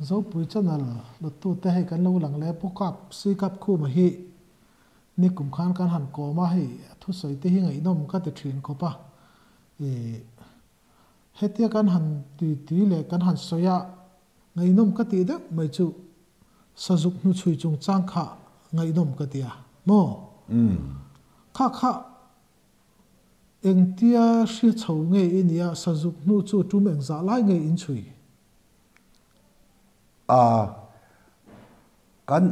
Zopui channel luttute hei kan lo lang leh Pu Kap Si Kap Khuma hi nikum khan kan han kawm a, hei a thusawi te hi ngaihnawm ka ti thin khawp a. Ih hetia kan han ti tui leh kan han sawi a, ngaihnawm ka tih deuh mai chu Sazuk hnuchhui chungchang kha ngaihnawm ka ti a maw? Kha kha Engtia hria chho nge i nia sazuk hnu chu tum engzah lai nge in chhui? A, kan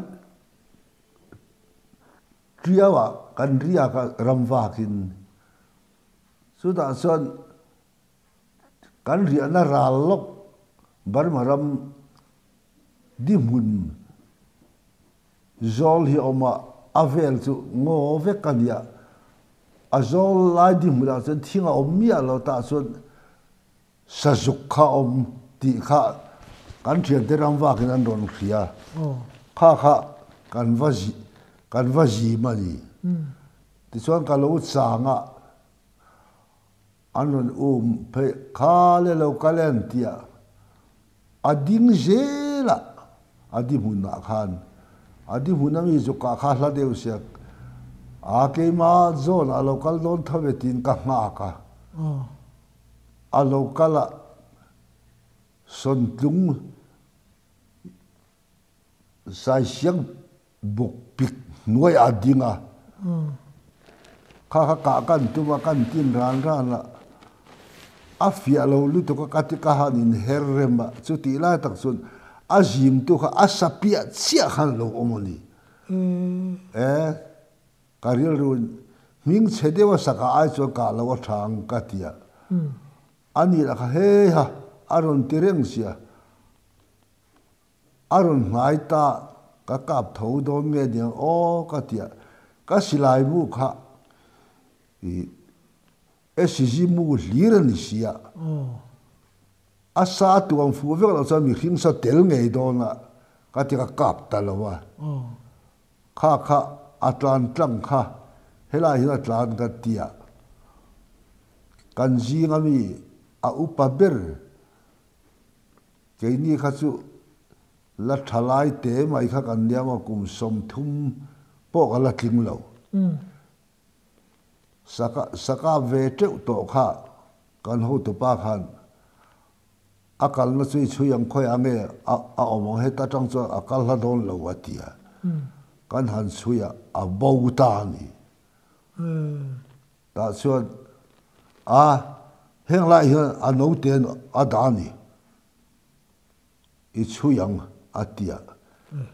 Ṭiau-ah kan riak a ram vakin chutah chuan kan riahna ral lawk Burma ram dihmun Zawl hi a awm a, a vel chu ngaw vek a nia. A zawl lai dihmunah chuan thing a awm miah lo, tah chuan sazuk kha a awm tih kha kan thiante ram vakin an rawn hria. Kha kha kan va kan va zim a ni. Tichuan ka lo chang a, an rawn um phei kha le lo kal em tih a ding zel a, a di hmunah khan a di hmun ami chu kah kha hla deuh sia a keima zawn a lo kal dawn tho ve tiin ka nghak a, a lo kal a sawntlung Saisiang buk pik hnuai a ding a, kha kha kah kan tum a, kan tin ran ran a, a fiah lo lutuk a ka ti ka han in her rem a, chutih lai tak chuan a zim tu kha a sa piah chiah khan lo awm a ni. E, ka rilru in hming chhe deuh a sakah ai chuan kah lo a tha ang ka ti a, a nih lah kha hei ha a rawn ti reng sia. A rawn hnai ta, ka kap tho dawn nge niang aw ka tia, ka silai mu kha ih SCG mu hlir a ni sia, a sa tuam fuh vek loh chuan mihring sa tel ngei dawn a ka ti ka kap ta lo a, kha kha a tlan tlang kha helai hian a tlan ka tia, kan zing ami a upa ber. Keini kha chu la tha lai te mai kha kan nia maw kum 30 pawh ka la tling lo. Saka saka ve teuh tawh kha kan hotupa khan a kalna chu i chhui ang khawi ang nge a a awm ang heta tang chuan a kal hla dawn lo a ti a. Kan han chhui a, a bo ta a ni. Tah chuan a heng lai hian a note a dah a ni. I chhui ang a ti a,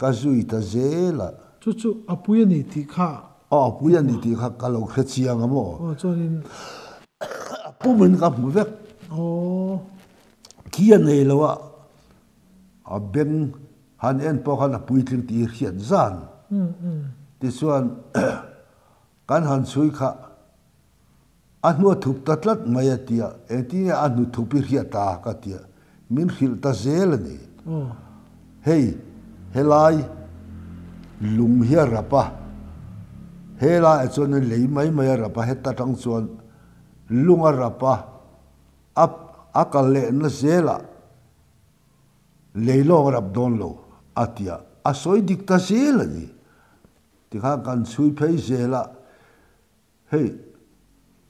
ka zui ta zel a. Chu chu a pui a ni tih kha. Aw a pui a ni tih kha ka lo hre chiang a maw. Aw chuanin. A pumin ka hmu vek. Aw. Khi a nei lo a, a beng han en pawh khan a puitling tih hi hriat zan. Tichuan. Kan han chhui kha a hnu a thup ta tlat mai a tia, engtin nge a hnu thup i hriat ta ka tia, min hrilh ta zel a ni. Hei helai lung hi a rap a, helaiah chuan lei mai mai a rap a, heta tang chuan lung a rap a, a kal lehna zelah lei lawng a rap dawn lo a tia, a sawi dik ta zel a ni. Tikhan kan chhui phei zel a, hei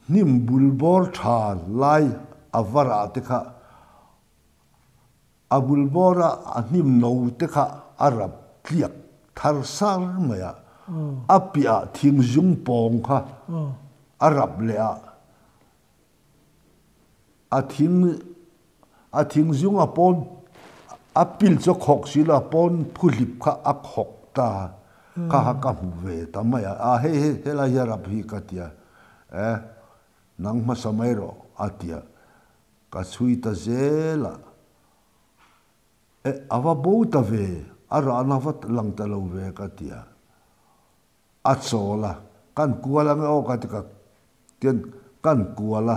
hnim bul bawr tha lai a va rah te kha a bul bawr a a hnim no te kha a rap tliak thar sar mai a, a piah thing zung pawng kha a rap leh a, a thing a thing zung a pawn a pil chu a khawk si lo a pawn phuhlip kha a khawk ta kha kha ka hmu ve ta mai a a hei hei helai hi a rap hi ka ti a e nang hmasa mai rawh a ti a ka chhui ta zel a e a va bo ta ve a rahna va lang ta lo ve ka ti a. A chawl a, kan kual ang e aw ka ti ka tian kan kual a,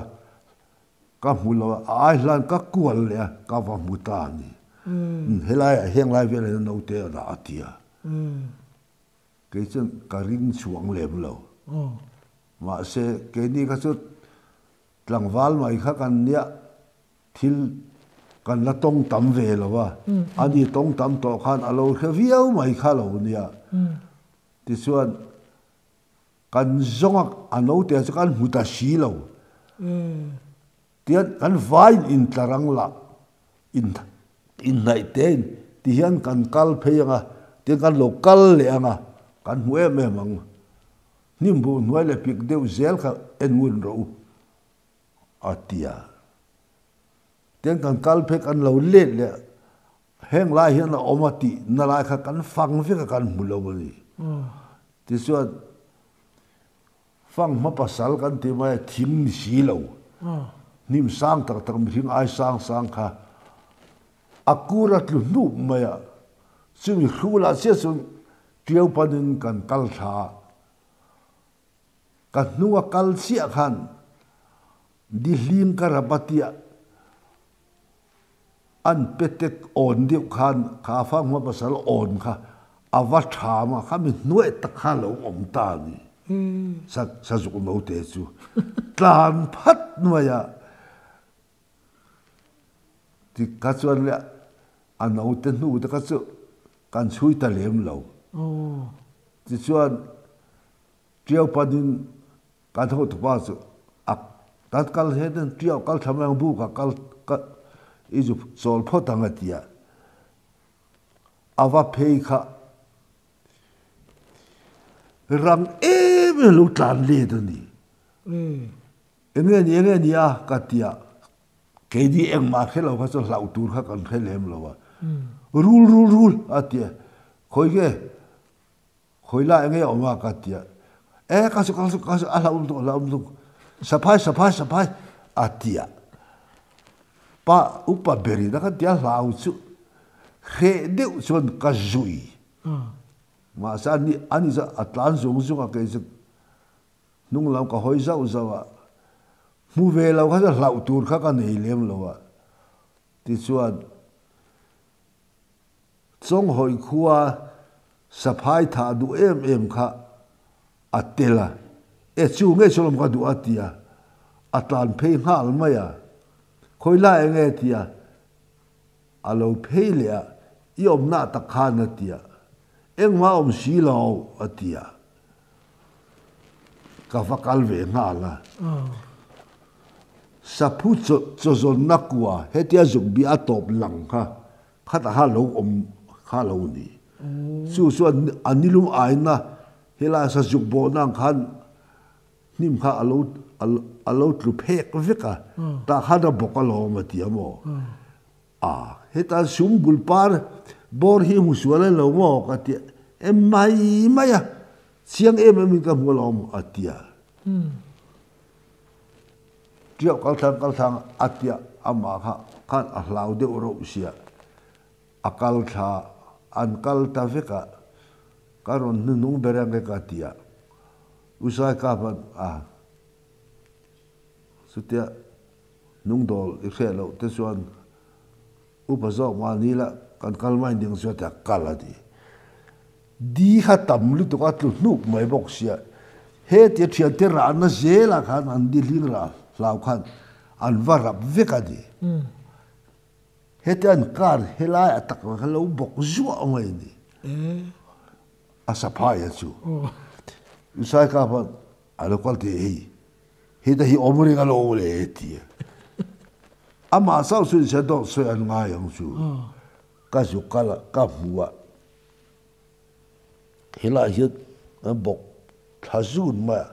ka hmu lo a, a ai hlan ka kual leh a, ka va hmu ta a ni. Helai ah heng lai velah hian naute a dah a ti a. Kei chuan ka ring chhuang lem lo. Mahse keini kha chu tlangval mai kha kan nia thil. Kan la tawng tam ve lo a, ani tawng tam tawh khan a lo hre viau mai kha lo nia. Tichuan kan zawng a, a naute chu kan hmu ta si lo. Tihian kan vaiin intlarang lah inhnaih tein tihian kan kal phei ang a, tihian kan lo kal leh ang a, kan hmu em em ang. Hnim buh hnuai leh pik deuh zel kha en ngun rawh u, a ti a. Tihian kan kal phei kan lo let leh heng lai hian a awm a tih na lai kha kan fang vek a kan hmu lo a ni. Tichuan Fanghma pasal kan ti mai a, thing ni si lo. Hnim sang tak tak mihring ai sang sang kha a kur a tlu hnup mai a, chumi hrulah chiah chuan ṭiau panin kan kal thla a, ka hnunga kal chiah khan di hlim ka rap a tia an petek awn deuh khan kha fanghma pasal awn kha a va ṭham a, khami hnuai tak kha a lo awm ta a ni. Sazuk note chu tlan phat mai a, ti kha chuan le a note hnu te kha chu kan chhui ta lem lo. Tichuan ṭiau panin Kan hotupa chu a kan kal he ten ṭiau kal thla mai ang buk ah kal ka i zu chawl phawt ang a ti a, a va phei kha rang em em lo tlan let a ni. Eng nge ni eng nge ni a ka ti a, keini engmah hre lo kha chu hlauh tur kha kan hre lem lo a, rul rul rul a ti a, khawi nge Khawi lai enge awm a ka ti a, e ka su ka su ka su a hlauhawm tuk a hlauhawm tuk saphai saphai saphai a ti a, pa upa ber in a kan ti a hlau chu hreh deuh chuan ka zui mahse ani ani chu a tlan zung zung a kei chu hnung lam ka hawi zauh zauh a, hmu ve lo kha chu hlauh tur kha ka nei lem lo a tichuan Chawnghawi khua saphai thah duh em em kha a tel a, e chu ngei saw lawm ka duh a ti a, a tlan phei nghal mai a, khawi lai eng nge ti a, a lo phei leh a, i awmna tak khan a ti a, engmah awm si lo a ti a, ka va kal ve nghal a. Saphu chawzawnna kua hetia zuk bia a tawp lang kha Khatah kha lo awm kha lo ni. Chu chuan a nilum aina helai sa zuk bawhna ang khan hnim kha a lo a lo tlu phek vek a, tah khan a bawk alawm a ti a maw? A, heta sum bul par bawr hi hmu sual a lo maw ka ti a, em mai mai a, chiang em em in ka hmu alawm a ti a. Tiau kal thlang kal thlang a tia amah kha khan a hlau deuh reuh sia a kal thla an kal ta vek a ka rawn hnuhnung ber ang e ka tia Usai kap an a chutia hnungdawl i hriat loh te chuan upa zawk mahni la kan kal mai ding chu a tia kal a ti. Di kha tam lutuk a tlu hnuk mai bawk sia, he tia thiante rahna zelah khan an di hling rah hlau khan an va rap vek a ni. Hetia an kar helai a tak kha lo bawk zuah mai a ni. A saphai a chu. Usai ka pawh a lo kal teh hei, heta hi awm reng a lo le ti a. Amah chauh chu inse dawt sawi an ngai ang chu. Ka zuk kal a, ka hmu a. Helai hian an bawk thla zun mai a,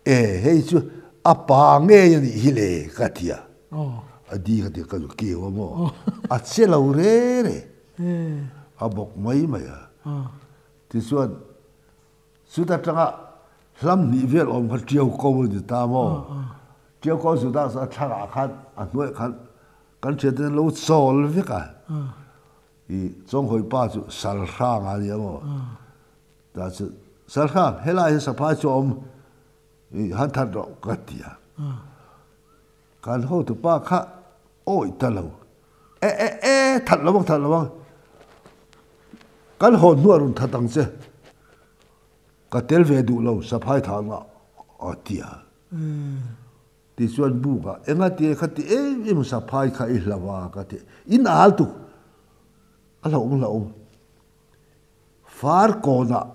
e hei chu a pa ngei a nih hi le ka ti a, a di ka ti a ka zu keu a maw, a che lo re re, a bawk mai mai a, tichuan chuta tanga hlam hnih vel awm kha ṭiau ko a ni ta maw, ṭiau ko chu dah chuan a thlarah khan a hnuaiah khan kan ṭhiante an lo chawl vek a. I Chawnghawi pa chu sal hrang a nia maw? Tah chu sal hrang helai hi saphai chu a awm i han that rawh ka ti a. Kan hotu pa kha awih ta lo. E e e that lo ang that lo ang. Kan hawn hnuah rawn that ang che. Ka tel ve duh lo saphai thah ngah a ti a. Tichuan bukah engati kha ti em em saphai kha i hlau a ka ti. In al tuk a hlauhawm hlauhawm. Far kawnah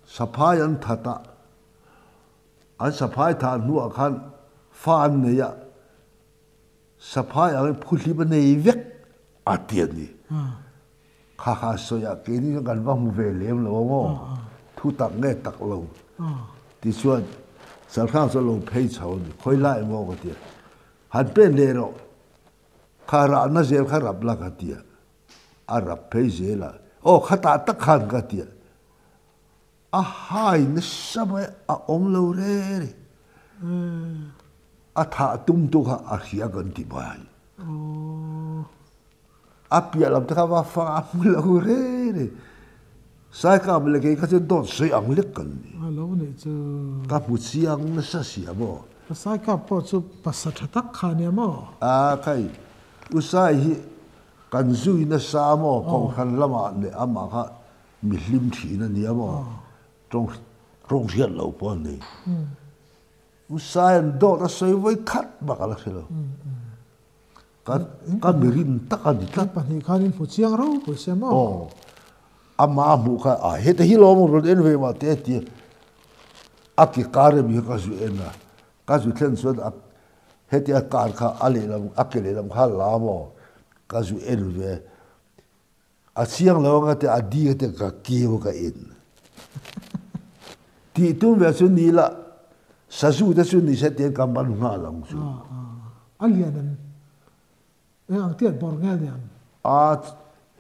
saphai an that a, an saphai thah hnuah khan fa an nei a, saphai angin phuhlip a nei vek a ti a ni. Kha kha a sawi a, keini chuan kan va hmu ve lem lo ang aw, thu tak nge tak lo. Tichuan Chalhrang chu a lo phei chho a ni, khawi lai emaw ka ti a, han pen leh rawh, kha rahna zel kha rap la ka ti a, a rap phei zel a, aw khatah tak khan ka ti a, a hai nasa mai a awm lo re re, a thah tum tu kha a hria kan ti mai. A piah lam te kha va fang a hmu lo re re. Saikap leh kei kha chu dawt sawi ang lek kan ni. A lo nih chu. Ka hmu chiang nasa sia maw. Saikap pawh chu pasa tha tak kha nia maw. A khai, U Sai hi kan zui nasa maw Kohhran lamah leh amah kha mi hlim thin a nia maw. Tawng tawng hriat loh pawh a ni. U Sai an dawt a sawi vawi khat bak a la hre lo. Ka ka mirin tak a ni tlat. Pahnih khan in hmu chiang rau pawh sia maw? Aw. Ama a hmuh kha a heta hi lawm rawn en ve mah te a ti a. A ke kar em hi ka zu en a. Ka zu thlen chuan a heti a kar kha a lehlam a ke lehlam kha a la maw? Ka zu en ve. A chiang lo anga te a di te ka keu ka in. Tih tum ve chu ni la, sazu te chu ni se tiang ka man nghal ang chu. A lian em? Eng ang tiat bawr nge lian? A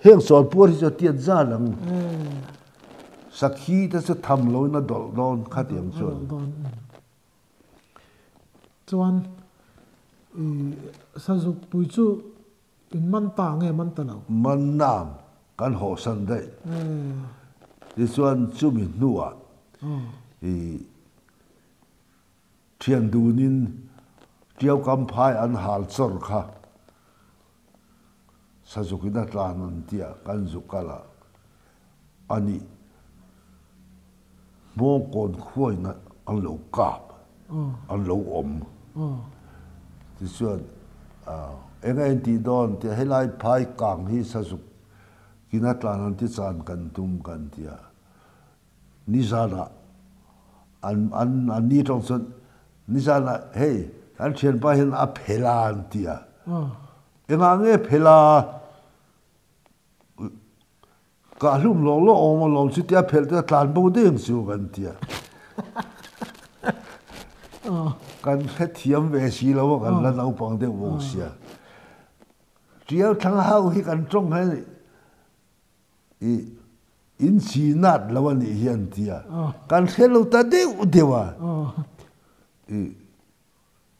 heng chawl puar hi chu a tiat zan ang. Sakhi te chu tham lo in a dawlh dawn khatiang chuan. Chuan i sazuk pui chu In man ta nge man ta lo? Man nang kan hawhsan daih. Tichuan chumi hnuah i thian dunin Tiau kam phai an hal chawr kha Sazukin a tlan an tia kan zuk kal a, ani Hmawngkawn khuain an lo kap, an lo awm. Tichuan, eng a intih dawn tia helai phai kang hi sazuk kina tlan an ti chan kan tum kan ti a. Nizanah an an an ni tawng chuan nizanah hei kan thianpa hian a phel a an ti a. Engah nge phel a? Kah hlum lawng lawng awm alawm chutia phelh te a tlan bo deng chu kan ti a. Kan hrethiam ve si lo a kan la naupang deuh bawk sia. Tial thlang ho hi kan tawng hian i in chi nat lo a nih hi an ti a. Kan hre lo ta deuh deuh a. I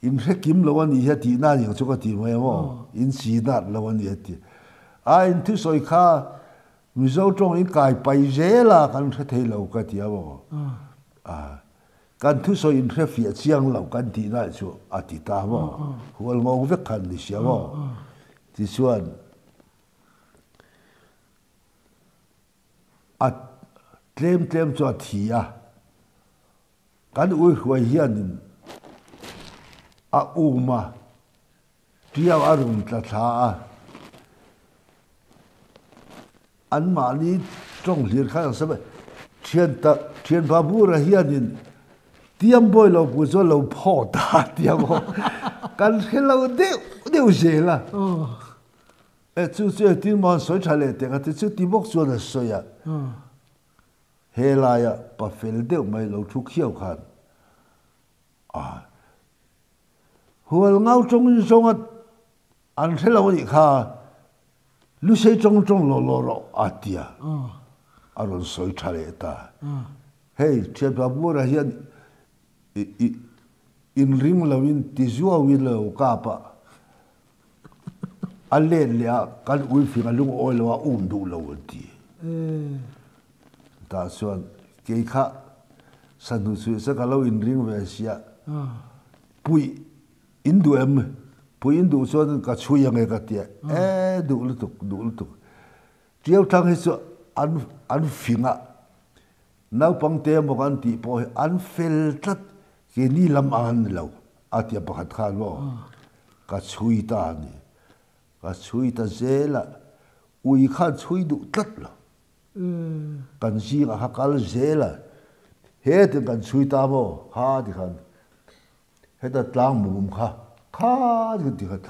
In hre kim lo a nih hi a tih na aniang chu ka ti mai maw? In si nat lo a ni a ti. A in thusawi kha Mizo tawng in kai pai zel a kan hre thei lo ka ti a maw? Kan thusawi in hre fiah chiang lo kan tih na chu a ti ta maw? Hual ngawng vek khan ni sia maw? Tichuan a tlem tlem chu a thi a. Kan ui hruai hianin a um a, tiau a rawn tla thla a, anmahni tawng hlir khan an sawi a, thian tak thianpa bura hianin tiam bawi lo pui chuan lo phaw ta tia maw kan hre lo deuh deuh zel a, e chu chu engtin maw an sawi tha leh teh ka ti chu ti bawk chuan a sawi a. He laia pa fel deuh mai lo thu khiau khan a hual ngau tawngin zawnga an hre lo anih kha Lusei tawng tawng law law rawh a ti a, a rawn sawi tha leh ta. Hei thianpa Bura hian inring loin ti zuauin lo kap a, A let leh a, kan uifing a lungawi lo a, um duh lo an ti. Tah chuan kei kha sahnu chhuih se ka lo inring ve sia, puih in duh em? Puih in duh chuan ka chhui ange ka ti a, e duh lutuk, duh lutuk. Tiau thlang hi chu an an fing a, naupang te emaw kan tih pawh hi an fel tlat, keini lam ang an ni lo. A tia pakhat khan maw ka chhui ta a ni. Ka chhui ta zel a, ui khan chhui duh tlat lo. Kan zingah kha kal zel a, hetin kan chhui ta maw kha ti khan heta tlang mum kha kha ti khan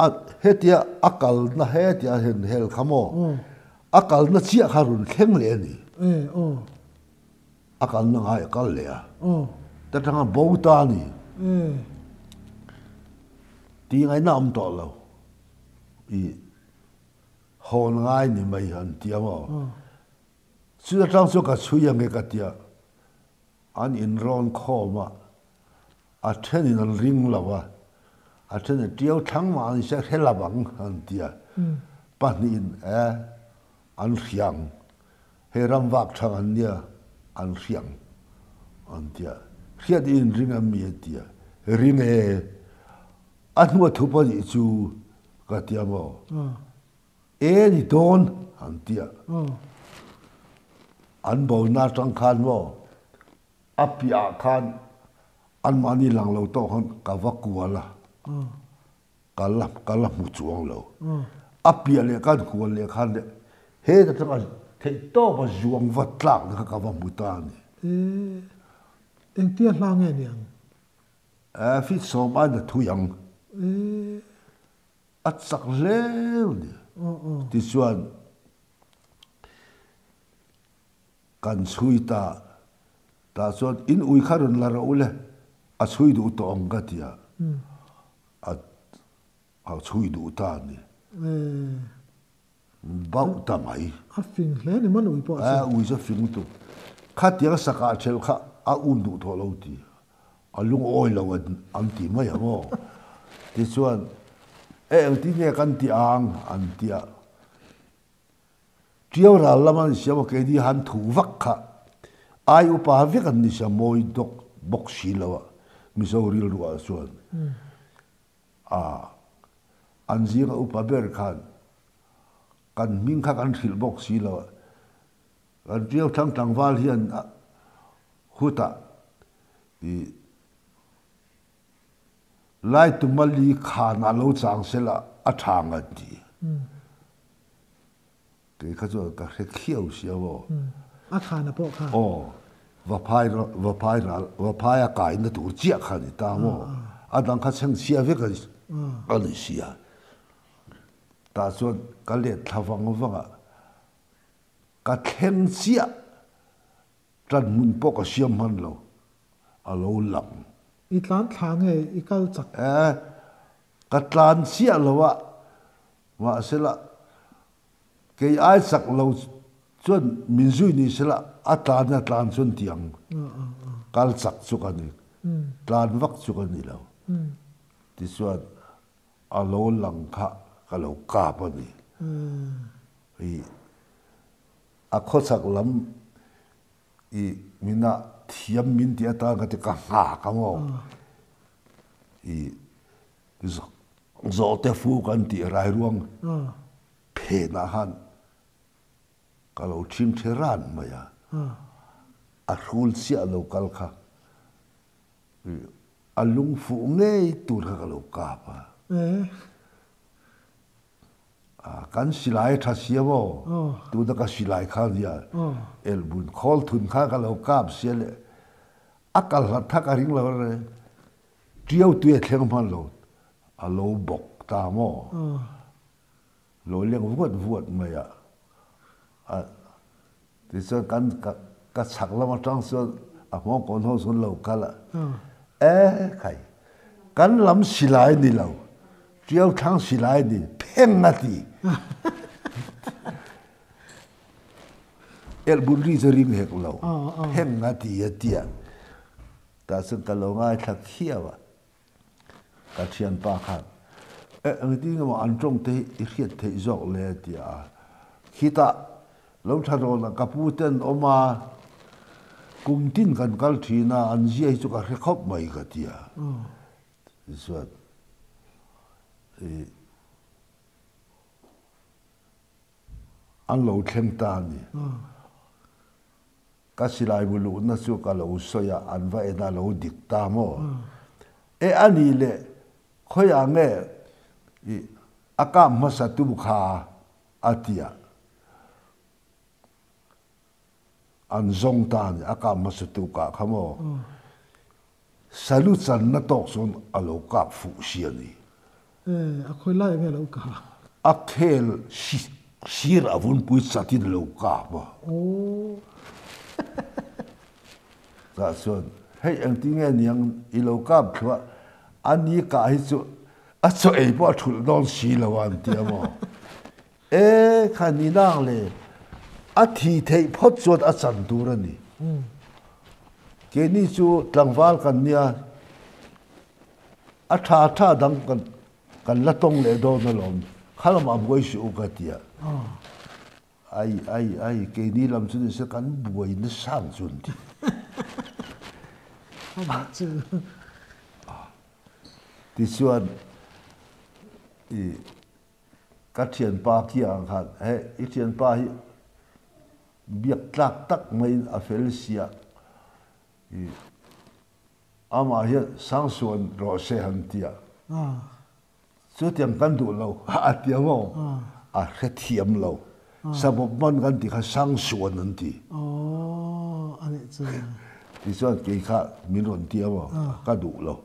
a hetia a kalna hetia hen hel kha maw a kalna chiah kha rawn thleng leh a ni. A kalna ngai a kal leh a. Ta tanga bo ta a ni. Tih ngaihna awm tawh lo. I hawn ngai ni mai an ti a maw. Chu atang chuan ka chhui ange ka ti a. An inrawn khawm a. A thenin an ring lo a. A thenin tiau thlang mah an se hre lo ang an ti a. Pahnihin e an hriang. Hei ram vak thang an nia, an hriang an tia. Hriat i inring a mi a tia. Ring e, a hnua thup a nih chu ka tia maw? E ni dawn an tia. An bona atang khan maw a piah ah khan anmahni lang lo tawh khan ka va kual a. Ka la ka la hmu chuang lo. A piah leh khan huan leh khan leh heta tanga theih tawp a zuang va tlak na kha ka va hmu ta a ni. E, engtia hla nge ni ang? E, fit sawm ain a thui ang. E. A chak hle a ni. Tichuan kan chhui ta, tah chuan in ui kha rawn la rawh u le, a chhui duh tawh ang ka ti a. A a chhui duh ta a ni. Bauh ta mai. A fing hle ni man ui pawh chu. A ui chu a fing lutuk. Khatiang sakah ṭhelh kha a un duh tawh lo ti. A lungawi lo an ti mai ang aw. Tichuan, e engtin nge kan ti ang an ti a. Ṭiau ral lam an siam a keini han thu vak kha ai upa vek an ni sia mawi dawk bawk si lo a Mizo rilruah chuan a an zinga upa ber khan kan hming kha kan hrilh bawk si lo a kan ṭiau thlang tlangval hian hutah ih Laitumali khanah lo chang sela a ṭha ngan ti. Kei kha chuan ka hre khiau sia maw. A khana pawh kha. Aw, Vaphai Vaphai ral Vaphai a kaina tur chiah kha a ni ta maw. A dang kha chhengchhia vek a ni sia. Tah chuan ka let thla vang vang a, ka thleng chiah tan hmun pawh ka siam hman lo, a lo lang. I tlan thla nge i kal chak? E, ka tlan chiah lo a, Mahsela, kei ai chak lo chuan min zui ni sela a tlan a tlan chuan tiang kal chak chu ka ni, tlan vak chu ka ni lo. Tichuan a lo lang kha ka lo kap a ni. I a khawchhak lam i mina thiam min tih atan ka ti ka nghak ang aw. I Zawhte fu kan tih rairuang phenah khan ka lo ṭhing ṭhe ran mai a, a hrul chiah lo kal kha a lung fuh ngei tur kha ka lo kap a. Kan silai a ṭha sia maw? Tuna ka silai kha nia elbun khawl thun kha ka lo kap sia le a kal hlat kha ka ring lo re. Ṭiau tui a thleng hman lo, a lo bawk ta maw? Lo leng vuat vuat mai a. A tichuan kan ka chhak lam atang chuan a hmawng kawn ho chuan lo kal a. E khai, kan lam silai ni lo, ṭiau thlang silai ni, pheng a ti. Elhbun ri chu ring hek lo, pheng a ti a tia. Tah chuan ka lo ngaithla khiau a, ka thianpa khan, Eh, engtin nge maw an tawng te hi i hriat theih zawk le? a ti a. Khitah lo tha rawn a, ka pu te an awm a, kum tin kan kal thin a, an zia hi chu ka hre khawp mai ka ti a. Tichuan, ih, an lo thleng ta a ni. Ka silai bu luhna chu ka lo sawi a, an va en a lo dik ta maw? E a nih leh khawiah nge i a kap hmasa tu kha a ti a, an zawng ta a ni, a kap hmasa tu kah kha maw? Salu channa tawk chuan a lo kap fuh si a ni. E, a khawi lai nge lo kah? A khel sir a vunpui chatin a lo kap a. Aw. Tah chuan, hei engtin nge niang i lo kap thluah, a ni kah hi chu a chaw ei pawh a thulh dawn si lo a an ti a maw? E, kha ni nang le, a thi theih phawt chuan a chan tur a ni. Keini chu tlangval kan nia, A tha tha dang kan kan la tawng leh dawn alawm, kha lamah buai suh u ka ti a. Ai ai ai, keini lam chu nise kan buai nasa ang chu an ti. Amah chu. Tichuan i ka thianpa khi ang khan he i thianpa hi biak tlak tak maiin a fel sia i Amah hian Sangsuan rawh se han ti a, chutiang kan duh lo a ti ang aw, a hrethiam lo. Sabawp man kan ti kha Sangsuan an ti. Tichuan kei kha min rawn ti ang aw, ka duh lo.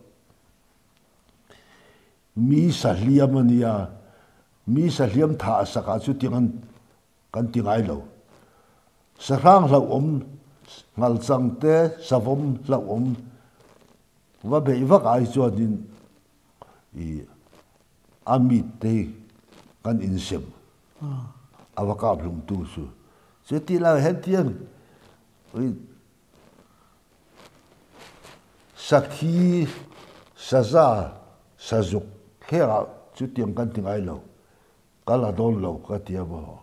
Mi sahliam a nia, mi sahliam thah sakah chutiang Kan ti ngai lo. Sahrang hlauhawm, ngalchang te savawm hlauhawm va beih vak ai chuanin i a mit te hi kan insem a va kap hlum tu chu. Chuti lai hetiang i sakhi, saza, sazuk hengah chutiang kan ti ngai lo. Ka la dawn lo ka ti a maw?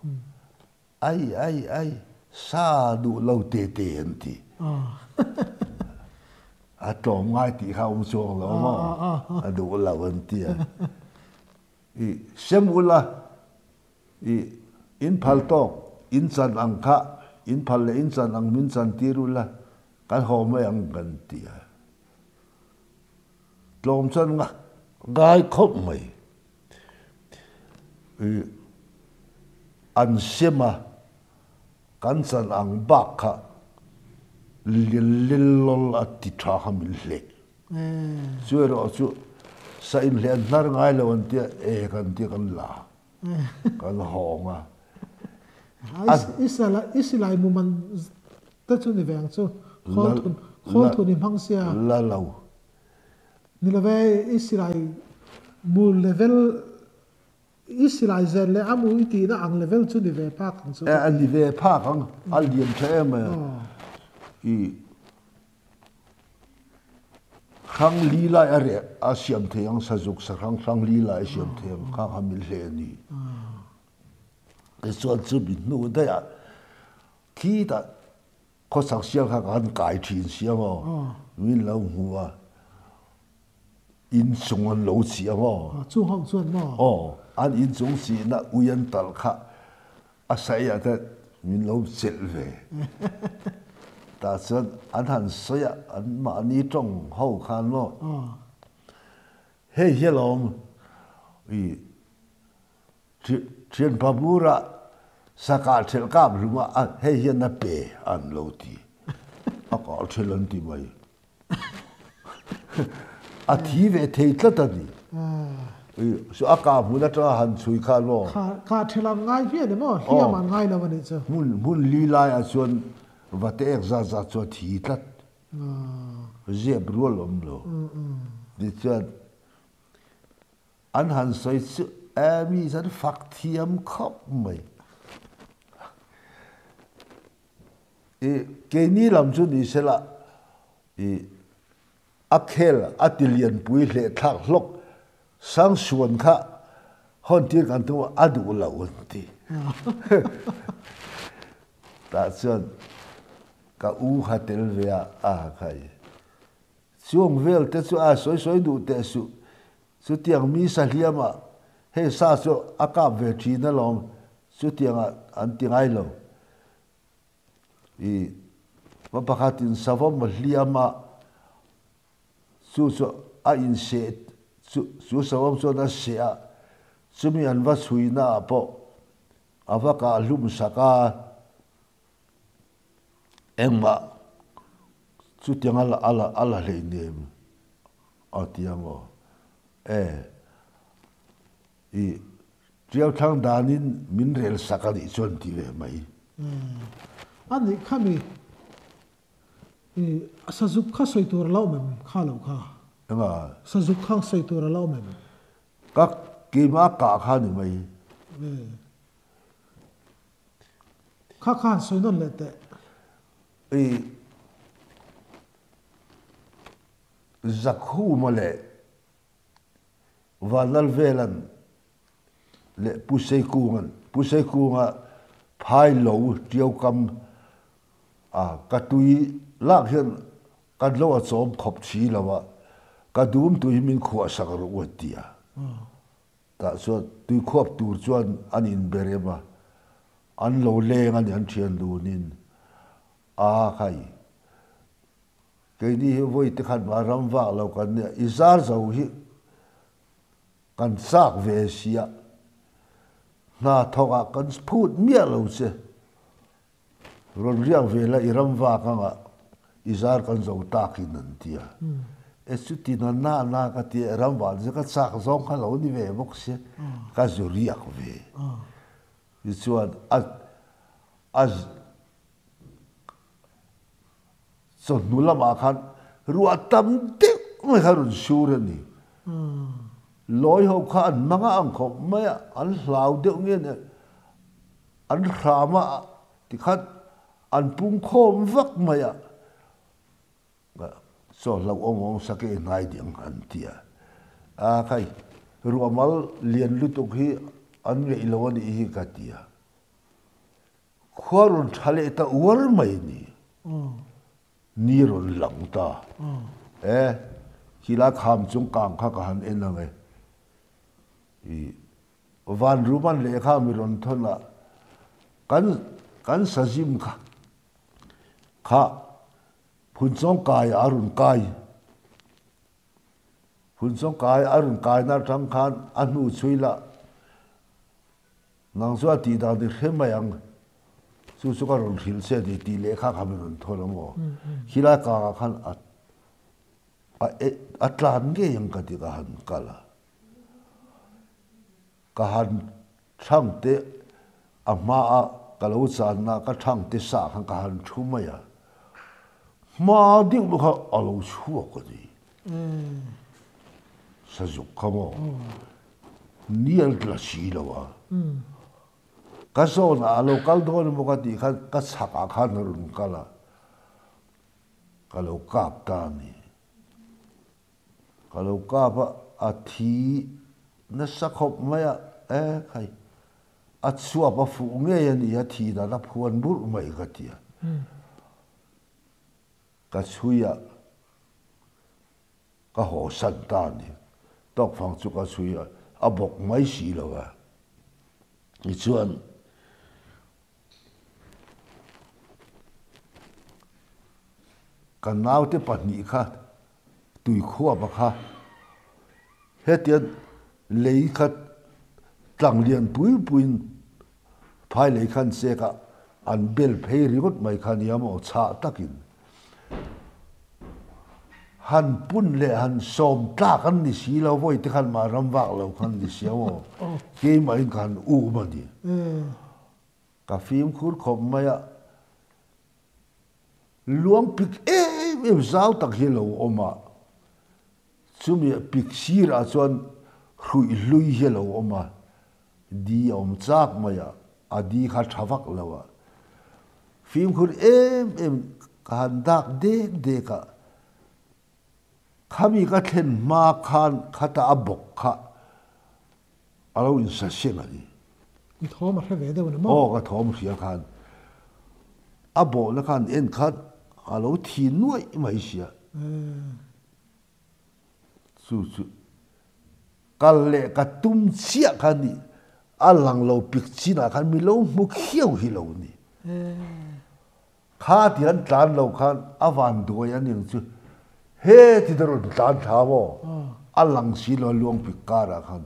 Ai ai ai, sa duh lo te te an ti. A tlawm ngai tih kha a awm chuang lo maw? A duh lo an ti a. I sem ula, i in phal tawk, in chan ang kha, in phal leh in chan ang min chan tir ula, kan haw mai ang kan ti a. Tlawm chuan ngai khawp mai. An sem a, kan chan ang bak kha lillol a ti tha kha min hleh. Chu erawh chu sa inhleh an hnar ngai lo an tia, e kan tia kan la, kan hawng a. I silai mu man te chu ni ve ang chu, khawl thun i hmang sia. La lo. Ni love, i silai mu level, i silai zen leh a mu i tihna ang level chu ni ve phak ang chu. E, a ni ve phak ang, a lian tha em e. I hrang li lai a reh a siam thei ang, sazuk sahrang hrang li lai a siam thei ang, kha kha min hle a ni. Tichuan chumi hnu daih ah khitah Khawsak sial kha kan kai thin si ang aw, min lo hmu a, in chung an lo chih ang aw. Chung ho chuan maw? Aw, an in chung chihna ui an talh kha a saih ah te min lo chelh ve. Tah chuan an han sawi a, an mahni tawng ho khan maw, hei hi alawm i Thianpa bura sakah ṭhelh kap hlum a, hei hian a pe an lo ti. A kah ṭhelh an ti mai. A thi ve thei tlat a ni. Chu a kah hmun aṭanga han chhui khan maw? Kah ṭhelh an ngai hmiah ni maw? Hliam an ngai lo a nih chu. Hmun li laiah chuan vate ek zat zat chu a thi tlat. Ziap rual awm lo. Tichuan An han sawi chu Amy chuan fak thiam khawp mai. I keini lam chu ni sela i a khel a ti lianpui hleh thlak hlawk Sangsuan kha hawn tir kan tum a, a duh lo an ti. Tah chuan ka u kha tel ve a, a khai. Chuang vel te chu a sawi sawi duh teh suh. Chutiang mi sahliam ah hei sa chu a kap ve thin alawm, chutiang ah an ti ngai lo. I. Pa pakhatin savawm a hliam a, chu chu a inseh chu chu savawm chuan a seh a, chumi an va chhuina ah pawh a va kah hlum sak a, engmah chutiang a la a la a la hleinem a ti ang aw. E i Tiau thlang danin min rel sak a nih chuan ti ve mai. A nih kha mi i sazuk kha sawi tur a la awm em kha lo kha? Enga? Sazuk kha sawi tur a la awm em? Ka keimah kah kha ni mai. Kha khan sawi nawn leh teh. I Zakhuma leh Vanlalvelan leh Pu Seikunga'n Pu Seikunga phai lo tiaukam a ka tui lak hian kan lo a chawm khawp thi lo a, ka dum tui hi min khuah sak rawh u a ti a. Tah chuan tui khuap tur chuan an inberem a, an lo leng a ni an thian dunin a khai. Keini hi vawi te khan mah ram vak lo kan nia, i zar zo hi kan chak ve sia, hna thawk ah kan phut miah lo che, rawn riak ve la i ram vak anga i zar kan zo tak in an ti a, e chuti na na na ka ti a, ram vah chu ka chak zawng kha lo ni ve bawk sia, ka zu riak ve. Tichuan a a Chawhnu lamah khan ruah tam deuh mai kha rawn sur a ni. Lawi ho kha an hmang a ang khawp mai a, an hlau deuh nge nia, an hram a tikhan an pung khawm vak mai a, chaw hlauhawm awm sak e hnai ding an ti a. A khai, ruah mal lian lutuk hi an ngeih lo a nih hi ka ti a. Khua rawn tha leh ta uar mai ni. Ni rawn lang ta. E, khilai kham chung kang kha ka han en ang e. I van rum an lehkha mi rawn thawn a, kan kan sazim kha kha phunchawng kai a rawn kai. Phunchawng kai a rawn kai na atang khan a hnu chhui lah Nang chu a tih dan i hre mai ang, chu chu ka rawn hrilh che a ni tih lehkha kha min rawn thawn a maw? Khilai kangah khan a a a tlan ngei ang ka ti ka han kal a, ka han thlang te a hma a ka lo channa ka thlang te sah khan ka han thu mai a, hma deuh kha a lo chhuak a ni. Sazuk kha maw? Nial tla si lo a. Ka zawnah a lo kal dawn emaw ka tih khan ka chhakah khan a rawn kal a, ka lo kap ta a ni. Ka lo kap a, a thi nasa khawp mai a, e khai, a chhuap a fuh ngei a ni, a thi dan a phuan burh mai ka ti a. Ka chhui a. Ka haw san ta a ni. Tawkfang chu ka chhui a, a bawk mai si lo a. Tichuan, ka naute pahnih kha tuikhuapa kha hetiang lei kha tlang lian pui puiin phai lei khan chek a, an bel phei ringawt mai kha nia maw chhah takin. Han pun leh han sawm tlak an ni si lo vawi te khan mah ram vak lo khan ni si aw keimahin ka han um a ni. Ka fimkhur khawp mai a, luang pik em em zau tak hi a lo awm a, chumi pik sirah chuan hruih hlui hi a lo awm a, di a awm chak mai a, a di kha tha vak lo a. Fimkhur em em ka han dak dek dek a, khami ka thlen hma khan khata a bawk kha a lo insa seng a ni. I thawm a hre ve deuh a ni maw? Aw ka thawm hria khan a bawhna khan en khan a lo thi nuaih mai sia. Chu chu kal leh ka tum chiah kha ni, a lang lo pik chinah khan mi lo hmu khiau hi lo ni. Kha ti an tlan lo khan a van duai a ning chu he ti ta rawn tlan thla maw? A lang si lo a luang pik karah khan.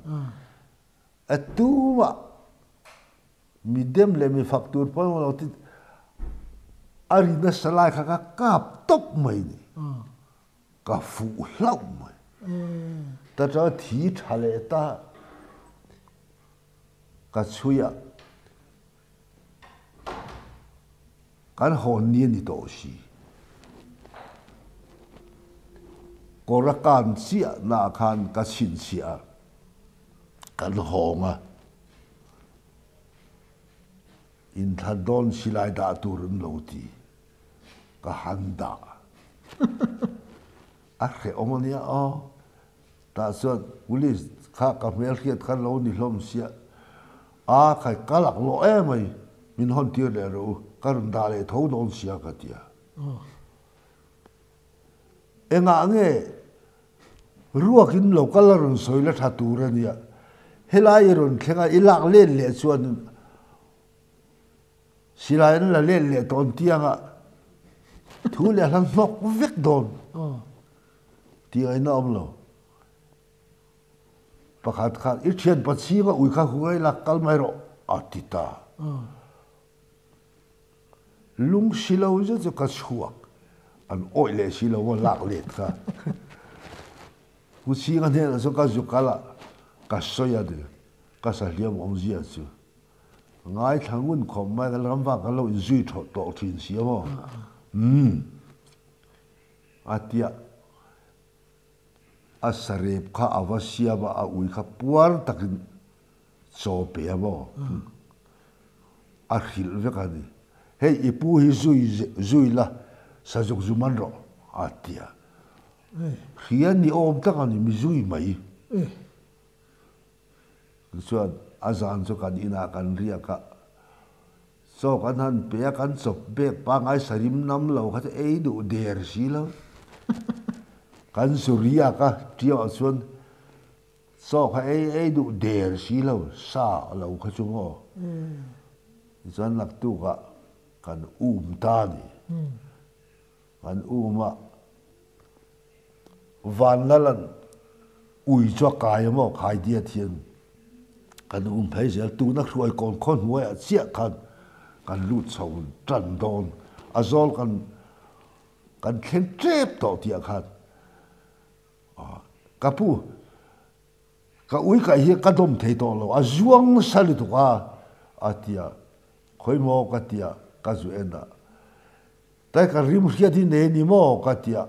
A tumah mi dem leh mi fak tur pawimawh lo ti a ri nasa lai kha ka kap tawp mai ni. Ka fuh hlauh mai. Ta tanga thi tha leh ta ka chhui a, kan hawn ni a ni tawh si. Kawr a kan chiah naah khan ka chhinchhiah a, kan hawng a. Inthlan dawn silai dah tur an lo ti. Ka han dah. A hrehawm a nia aw. Tah chuan police kha ka hmelhriat kha lo ni hlawm sia. A khai ka lak lawh em mai, min hawn tir leh rawh u, ka rawn dah leh tho dawn sia ka ti a. Engah nge ruakin lo kal a rawn sawi la tha tur a nia. Helai i rawn thleng a, i lak let leh chuan Silai an la let leh tawn tianga thu leh hla hnawk vek dawn tih ngaihna a awm lo. Pakhat khan i thian pachhinga ui kha huai la kal mai rawh a ti ta. Lung si lo zet chu ka chhuak an awih leh si lo a lak let kha. Pu Chhinga hnenah chuan ka zu kal a ka sawi a ni ka sahliam awmzia chu. Ngaithla ngun khawp mai ka ram vak ka lo inzui thaw tawh thin si a maw? Umm. A tia a sarep kha a va siam a, a ui kha puar takin chaw pe a maw? A hrilh vek a ni. Hei i pu hi zui zui la sazuk zu man rawh a tia. Hria ni awm tak a ni mi zui mai. Tichuan, a zan chu kan inah kan riak a, chaw kan han pe a, kan chawp bek pangngai sarim nam lo kha chu ei duh der si lo. Kan zu riak a, tiangah chuan chaw kha ei ei duh der si lo, sa lo kha chu maw. Tichuan naktukah kan um ta a ni. Kan um a, Vanlalan ui chu a kai a maw khai diat hian kan um phei zel. Tuna hruai kawn khaw hnuaiah chiah khan kan lut chho tan dawn. A zawl kan kan thleng tep tawh tih ah khan ka pu ka ui kaih hi ka dawm thei tawh lo a zuang nasa lutuk a a ti a, khawi maw ka ti a ka zu en a. Tai ka rim hriat hi nei ni maw ka tia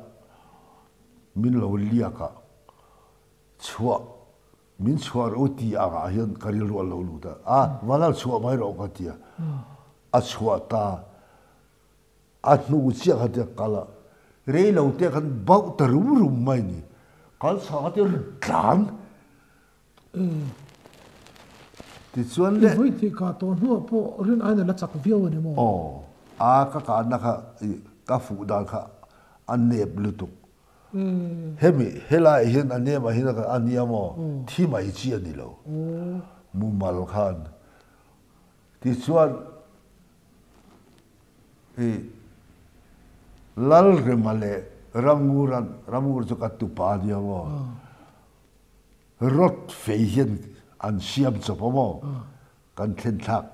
min lo liak a, chhuah min chhuah rawh u ti ang ah hian ka rilru a lo lut a, a vanlal chhuah mai rawh ka tia a chhuah ta a hnu chiah kha tia kal a rei lo te khan bauh ta rum rum mai ni kal chhah kha tia ri tlan Tichuan le. I vawi tih kah tawh hnuah pawh rin aiin a la chak viau a ni maw? Aw, a ka kahna kha i ka fuh dan kha a nep lutuk. Hemi helaiah hian a nemah hian a nia maw? Thi mai chi a ni lo. Mumal khan. Tichuan i Lalrema leh Ramnguran, Ramngur chu ka tupa a nia maw? Rod fei hian an siam chawp a maw? Kan thlen thlak,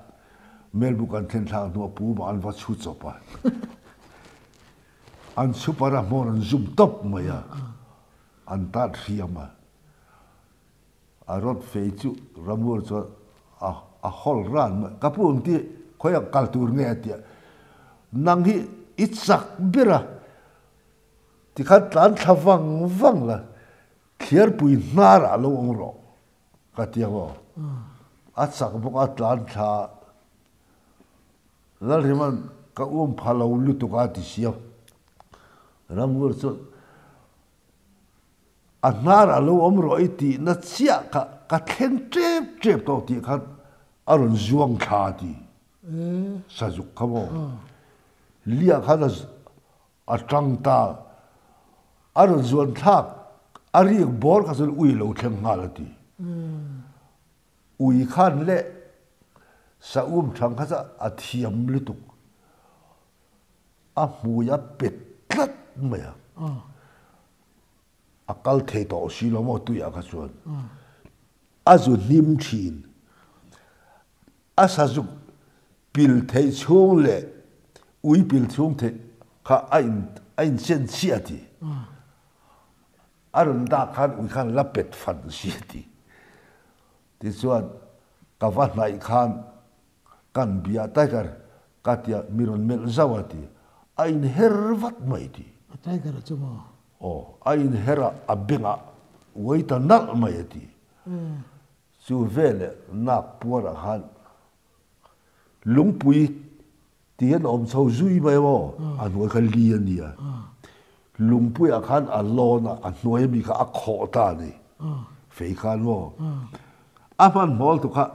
Melbu kan thlen thlak hnuah pu mah an va chhu chawp a. An chhu par a hmawr an zum tawp mai a, an tat hriam a. A rod fei chu Ramur chuan a a hawl ran mai. Ka pu ang ti khawiah kal tur nge a ti a. Nang hi i chak ber a, tikhan tlan thla vang vang la, Thliarpui hnarah lo awm rawh ka ti ang aw. A chak bawk a tlan thla a. Lalhrima'n ka um pha lo lutuk a ti sia. Ramngur chuan a hnarah lo awm rawh i tihna chiah kha ka thleng tep tep tawh tih khan a rawn zuang thla a ti. Sazuk kha maw? Liah khan a A tang ta. A rawn zuan thlak a rik bawr kha chuan ui lo thleng nghal a ti. Ui khan leh sa um thang kha chu a thiam lutuk. A hmui a pet tlat mai a. A kal thei tawh si lo maw tuiah kha chuan. A zu hnim thin. A sazuk pil theih chhung leh ui pil chhung theih kha a in a inchen chiah a ti. A rawn dak khan ui khan la pet fan si a ti. Tichuan ka va hnaih khan kan bia tiger ka tia mi rawn melh zauh a ti. A inher vat mai ti. A tiger a chu maw? Aw, a inher a, a bengah uai ta nalh mai a ti. Chu veleh nak puarah khan lungpui ti hian a awm chho zui mai maw? A hnuai kha li a nia. Lungpuiah khan a lawn a, a hnuai ami kha a khawh ta a ni. Fei khan maw? A hmanhmawl tu kha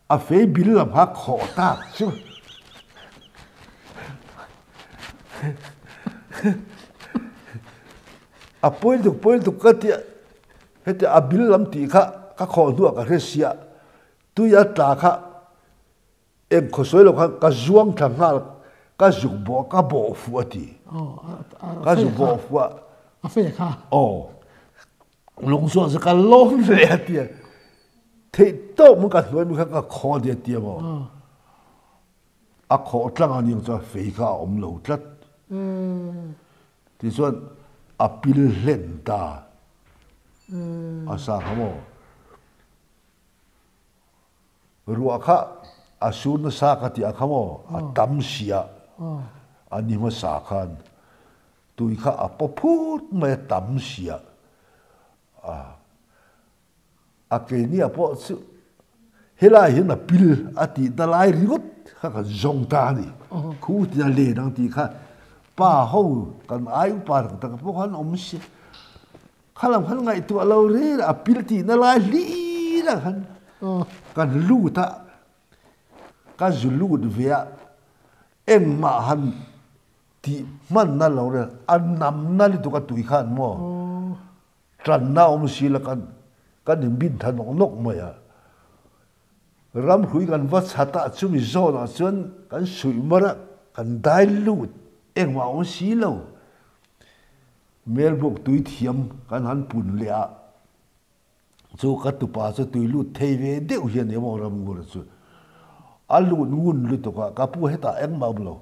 a fei bil lam kha a khawh ta chu. A pawi tuk pawi tuk ka tia heti a bil lam tih kha ka khawh hnuah ka hre sia tui a tla kha eng khaw sawi lo khan ka zuang thla nghal ka zuk bawh ka bawh fuh a ti ka zuk bawh fuh a a fe kha aw lung chuan chu ka lawm hle a tia theih tawp mun ka hnuai mi kha ka khaw a tia tia maw a khawh tlang a ning chuan fei kha a awm lo tlat tichuan a pil hlen ta a sa kha maw Ruah kha a sur nasa ka tih ah kha maw a tam si a, a ni hmasa khan tui kha a paw phut mai a tam si a, a keini ah pawh chu helai hian a pil a tih na lai ringawt kha kan zawng ta a ni, khu tia len ang tih kha pa ho kan ai upa tak tak pawh khan awm si. Kha lam khan ngaihtuah lo rel a pil tihna lai hlir ah khan kan lut a, ka zu lut ve a, engmah han tih hmanna lo rel a namna lutuk a tui khan maw tanna awm si la kan kan inbin tha nawk nawk mai a, ramhrui kan va chhat a chumi zawnah chuan kan suih mar a kan dai lut engmah awm si lo. Melbuk tui thiam kan han pun leh a, chu ka tupa chu tui lut thei ve deuh hian emaw Ramngur chu a lut ngun lutuk a, ka pu hetah engmah awm lo,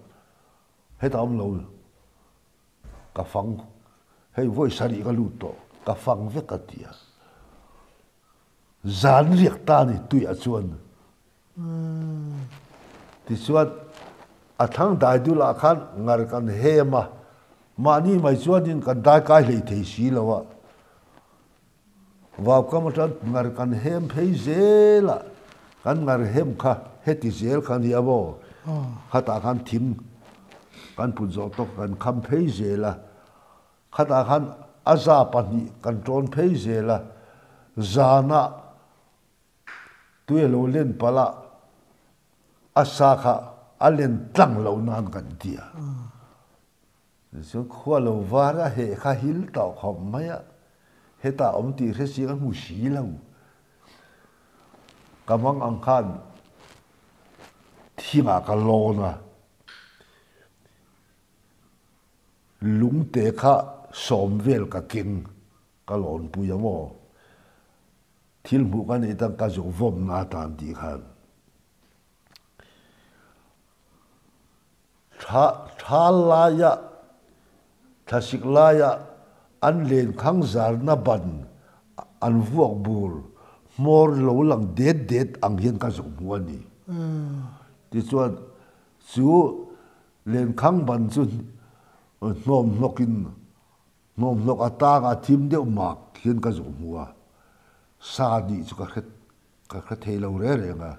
hetah awm lo ka fang hei vawi sarih ka lut tawh ka fang vek a ti a, zan riak ta a ni tuiah chuan. Tichuan, a thlang dai dulah khan ngar kan hem a, mahni mai chuanin kan dai kai hlei thei si lo a. Vaukam atang ngar kan hem phei zel a, kan ngar hem kha heti zel kha nia maw? Khatah khan thing kan put zawh tawk kan kham phei zel a, khatah khan a za pahnih kan tawn phei zel a, zanah Tui a lo len palh a, a sa kha a len tlang lo nan kan ti a. Tichuan khua lo var a heh kha hil tauh khawp mai a, hetah awm tih hre si ka hmu si lo. Ka mang ang khan thingah ka lawn a, lungte kha sawm vel ka keng ka lawnpui a maw. Thil hmuh ka neih tan ka zuk vawmna atan tih khan tha thal laia thlasik laia an lenkhang zarna ban an vuak bur hmawr lo lang det det ang hian ka zuk hmu a ni. Tichuan chu lenkhang ban chu hnawm hnawkin Hnawmhnawk a tang a thim deuh mak hian ka zawh hmu a, sa nih chu ka hre ka hre thei lo reng reng a.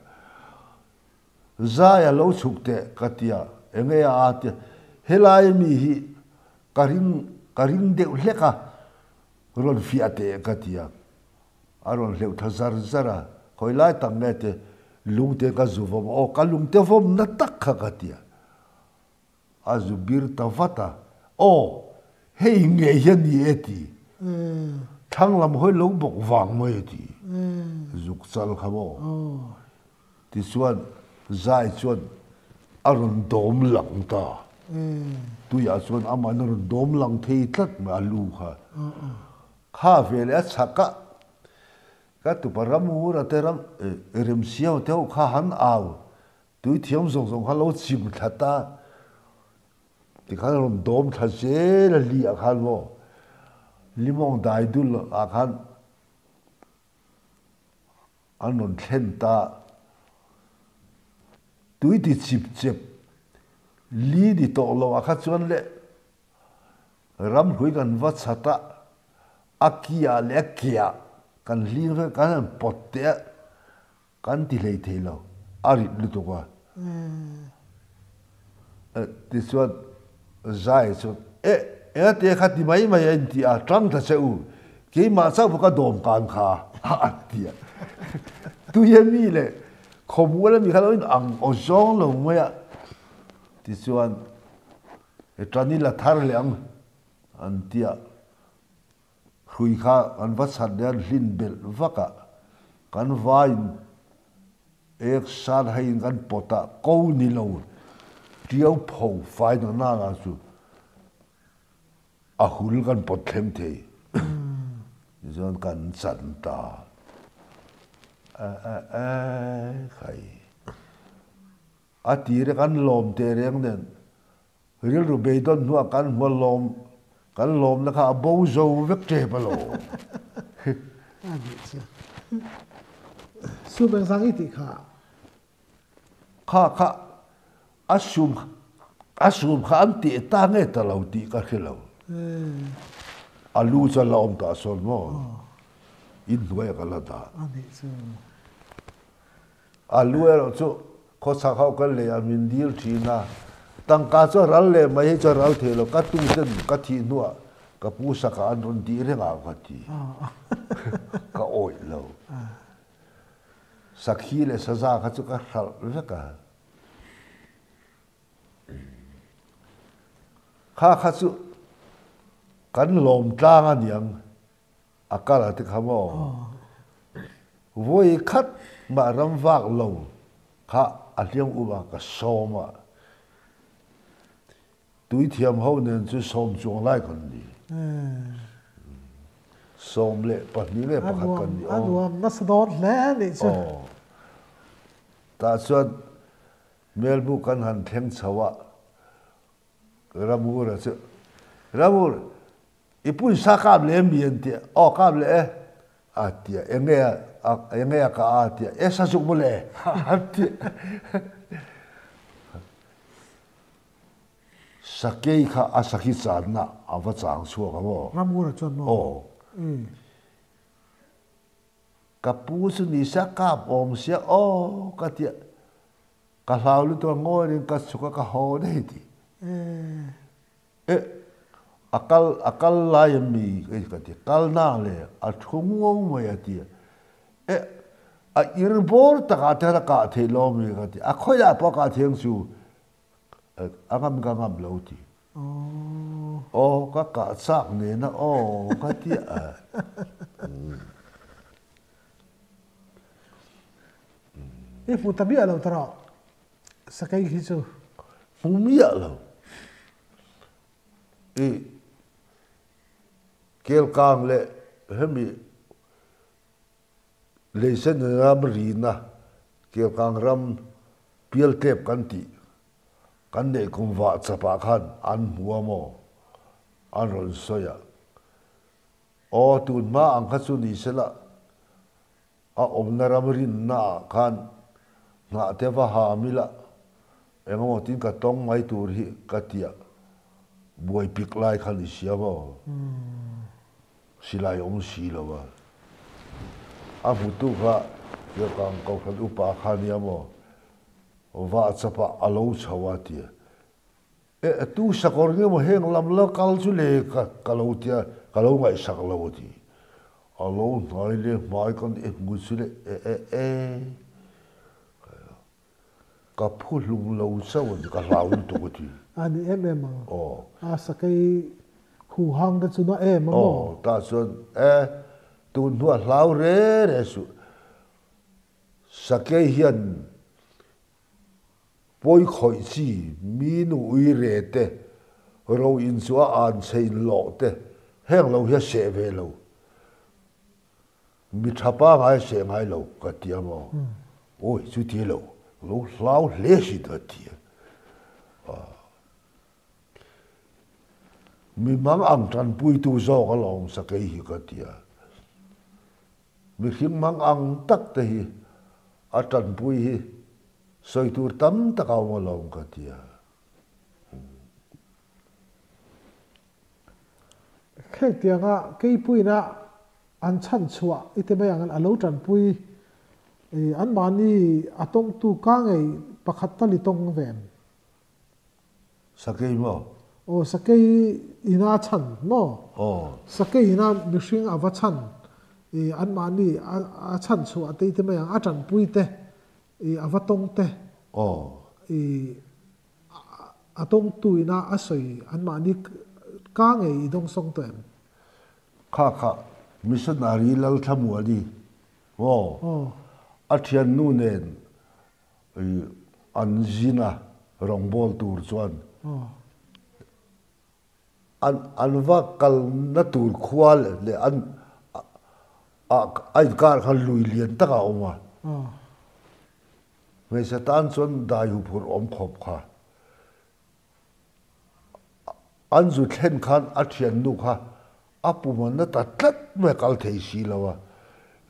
Zai a lo chhuk teh ka ti a, enge a a ti a, helai mi hi ka ring ka ring deuh hlek a, rawn fiah teh ka ti a, a rawn hleuh thla zar zar a, khawi lai tak nge te lungte ka zu vawm a, aw ka lungte vawmna tak kha ka ti a. A zu bir ta vat a, Aw, hei ngei hi a ni e ti. Thlang lam hawi lo bawk vang mai a ti. Zuk chal kha maw? Tichuan zai chuan a rawn dawm lang ta. Tuiah chuan amahin a rawn dawm lang thei tlat mai a lu kha. Kha ve leh a chhak a, ka tupa Ramura te ram Remsiau te ho kha han au, tui thiam zawng zawng kha lo chim thla ta. Tikhan a rawn dawm thla zel a li ah khan maw, limawng dai dul ah khan An rawn thlen ta. Tui ti chip chep li ni tawh lo ah kha chuan le ramhlui kan va chhat a, a ki ah leh a ke ah kan hling vek kan han pawt teh a, kan ti hlei thei lo, a rit lutuk a. Tichuan Zai chuan, Eh, engate kha ti mai mai a inti a, tang ta che u, keimah chauh pawh ka dawm kan kha, a ti a. Tuia mi leh khawmual ami kha lo in ang aw zawng lo mai a. Tichuan, E tan i la thar leh ang, an ti a. Hrui kha kan va chhat leh an hlin belh vak a, kan vaiin ek san hei in kan pawt a, ko ni lo tiau pho fai na nana chu a hul kan pawt thleng thei. Tichuan kan chan ta e e e khai. A tir a kan lawm teh reng nen Rilru beidawn hnuah kan hmu lawm, kan lawmna kha a bo zo vek tep a lo. A nih chu. Sum engzang i tih kha? Kha kha a sum a sum kha an tih ta nge ta lo tih ka hre lo. A lu chu a la awm tah sawn maw? Inhnuai ah ka la dah. A nih chu. A lu erawh chu khawchhak ho ka lei a min dil thin a, tangka chu a ral leh mai hi chu a ral thei lo, ka tu ten ka thih hnuah ka pu sakah an rawn tih reng ang ka ti, ka awih lo. Sakhi leh saza kha chu ka hralh vek a. Kha kha chu kan lawm tlang a niang. A kal a ti kha maw? Vawi khat mah ram vak lo kha a hliam um a ka sawm a. Tuithiam ho nen chu sawm chuang lai kan ni. 12 leh pakhat kan ni. A nuam nasa dawn hle a nih chu. Tah chuan Melbu kan han thleng chho a, Ramur a chu, Ramur, i pawisa kap leh mi an ti a, aw kap leh e a ti a, enge a enge a ka a ti a, e sa zuk mawle a ti a. Sakei kha a sakhi channa a va chang chhuak a maw? Ramur a chuan maw? Aw. Ka pu chu ni sia kap awm sia aw ka ti a. Ka hlau lutuk a ngawi in ka chhuk a ka haw daih ti. Eh a kal a kal lai a mi ka ti kal na le a thu ngo mai a ti eh a ir bawr tak ah te khan a kah theih lo mi ka ti a khawi ah pawh a kah theih ang chu a ngam ka ngam lo ti. Aw ka kah chak nen a aw ka ti a. I hmu ta miah lo ta rawh sakei hi chu. Hmu miah lo. I Kelkang leh hemi Leisen ram rina Kelkang ram pialtep kan tih kan neih kum vah chapah khan an hmu a maw an rawn sawi a. Aw tun hma ang kha chu ni sela A awmna ram rinna ah khan nghah te va ham ila engemaw tin ka tawng mai tur hi ka tia buai pik lai khan i siam aw. Silai awm si lo a. A hmutu kha Kelkang Kohhran upa kha nia maw vah chapah a lo chho a tia. E tu sakawr nge maw heng lam la kal chu le ka lo tia ka lo ngaihsak lo a ti. A lo hnai le hmai kan e hmu chu le e e e ka phu hlum lo chauh a ti ka hlau lutuk a ti. A ni em em ang. Aw. A sakei hu hang te chu na em a maw? Aw tah chuan e tun hnuah hlau re re suh. Sakei hian. Pawi khawih chi mi nu ui re te, ro in chu a an chhe in lawh te, heng lo hi a seh ve lo. Mi tha pangai a seh ngai lo ka ti a maw? Awi chuti lo, lo hlau hle si ka ti a. Mi mang ang tanpuitu zawk alawm sakei hi ka ti a. Mihring mang ang tak te hi a tanpui hi sawi tur tam tak a awm alawm ka ti a. Hetianga keipuina an chhan chhuah i ti mai ang a lo tanpui anmahni a tawngtu ka ngei pakhat tal i tawng ve em? Sakei maw? Aw, sakei ina chhan maw? Aw. Sakei ina mihring a va chhan i anmahni a chhan chhuah te i ti mai ang, a tanpui te i a va tawng te. Aw. I a tawngtu ina a sawi anmahni ka ngei i dawngsawng tawh em? Kha kha missionary Lalthlamuani maw? Aw. A thiannu nen An zina rawngbâwl tûr chuan an va kalna tûr khua leh an a inkâr khan lui lian tak a awm a. Hmeichhe tân chuan dai huphurh awm khawp kha. An zu thlen khan a thiannu kha a pum a na ta tlat mai a kal thei si lo a,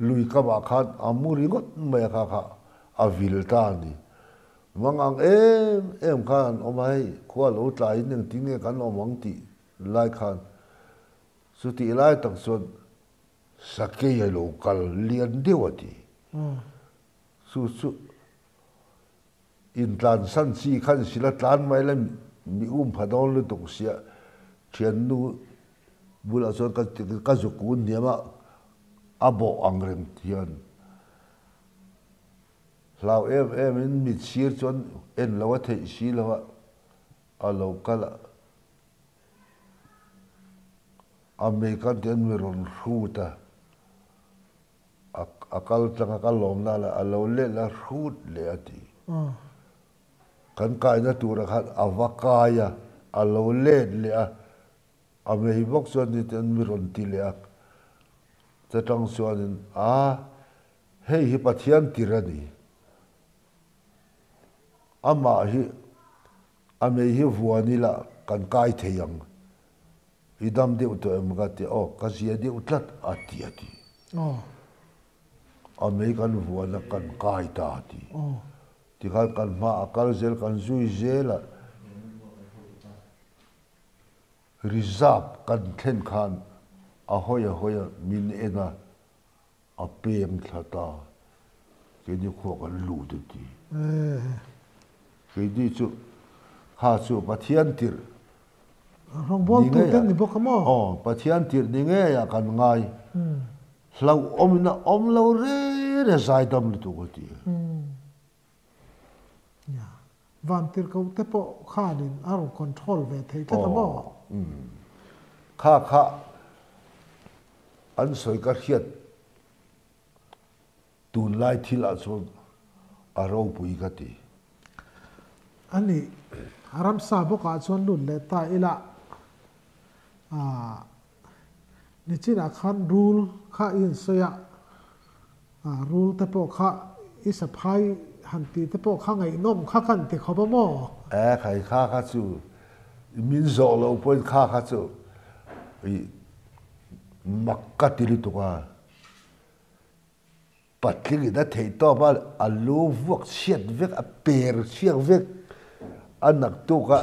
lui kamah khan a mu ringawt mai a kha kha a vil ta a ni. Mang ang em em khan an awm a, hei khua lo tlaiin engtin nge kan awm ang tih lai khan chutih lai tak chuan sakei a lo kal lian deuh a ti. Chu chu Intlansan chi khan sila tlan mai la mi um pha dawn lutuk sia thiannu bulah chuan ka ka zuk un hniam a, a bawh ang reng hian hlau em em in mit sir chuan en lo a theih si lo a, a lo kal a, a mei kan tih an mi rawn hrut a. A kal tlang a, ka lawmna lah a lo let la hrut leh a ti. Kan kaina turah khan a va kai a, a lo let leh a, a mei bawk chuan ni ten mi rawn ti leh a. Chatang chuanin, A, hei hi Pathian tir a ni. Amah hi a mei hi vuan ila kan kai thei ang. I dam deuh tawh em ka ti, aw ka zia deuh tlat a ti a ti. A mei kan vuan a kan kai ta a ti. Tikhan kan hma a kal zel kan zui zel a, reserve kan thlen khan a hawi a hawi a min en a, a peng thla ta, keini khua kan lut a ti. Keini chu kha chu Pathian tirh ni ngei a, aw Pathian tirh ni ngei a kan ngai, hlauhawmin a awm lo re re zaidam lutuk a ti. Vantirhkoh te pawh khanin a rawn control ve thei tlat a maw? Kha kha an sawi ka hriat tunlai thil ah chuan a ropui ka ti. A nih, ramsa bawkah chuan lut leh ta ila, aah nichinah khan rul kha i insawi a, Rul te pawh kha i saphai han tih te pawh kha ngaihnawm kha kan ti khawp a maw? E khai kha kha chu min zawh loh pawhin kha kha chu i mak ka ti lutuk a, patling in a theih tawp a, a lu vuak chhiat vek a per chhiak vek a naktuk a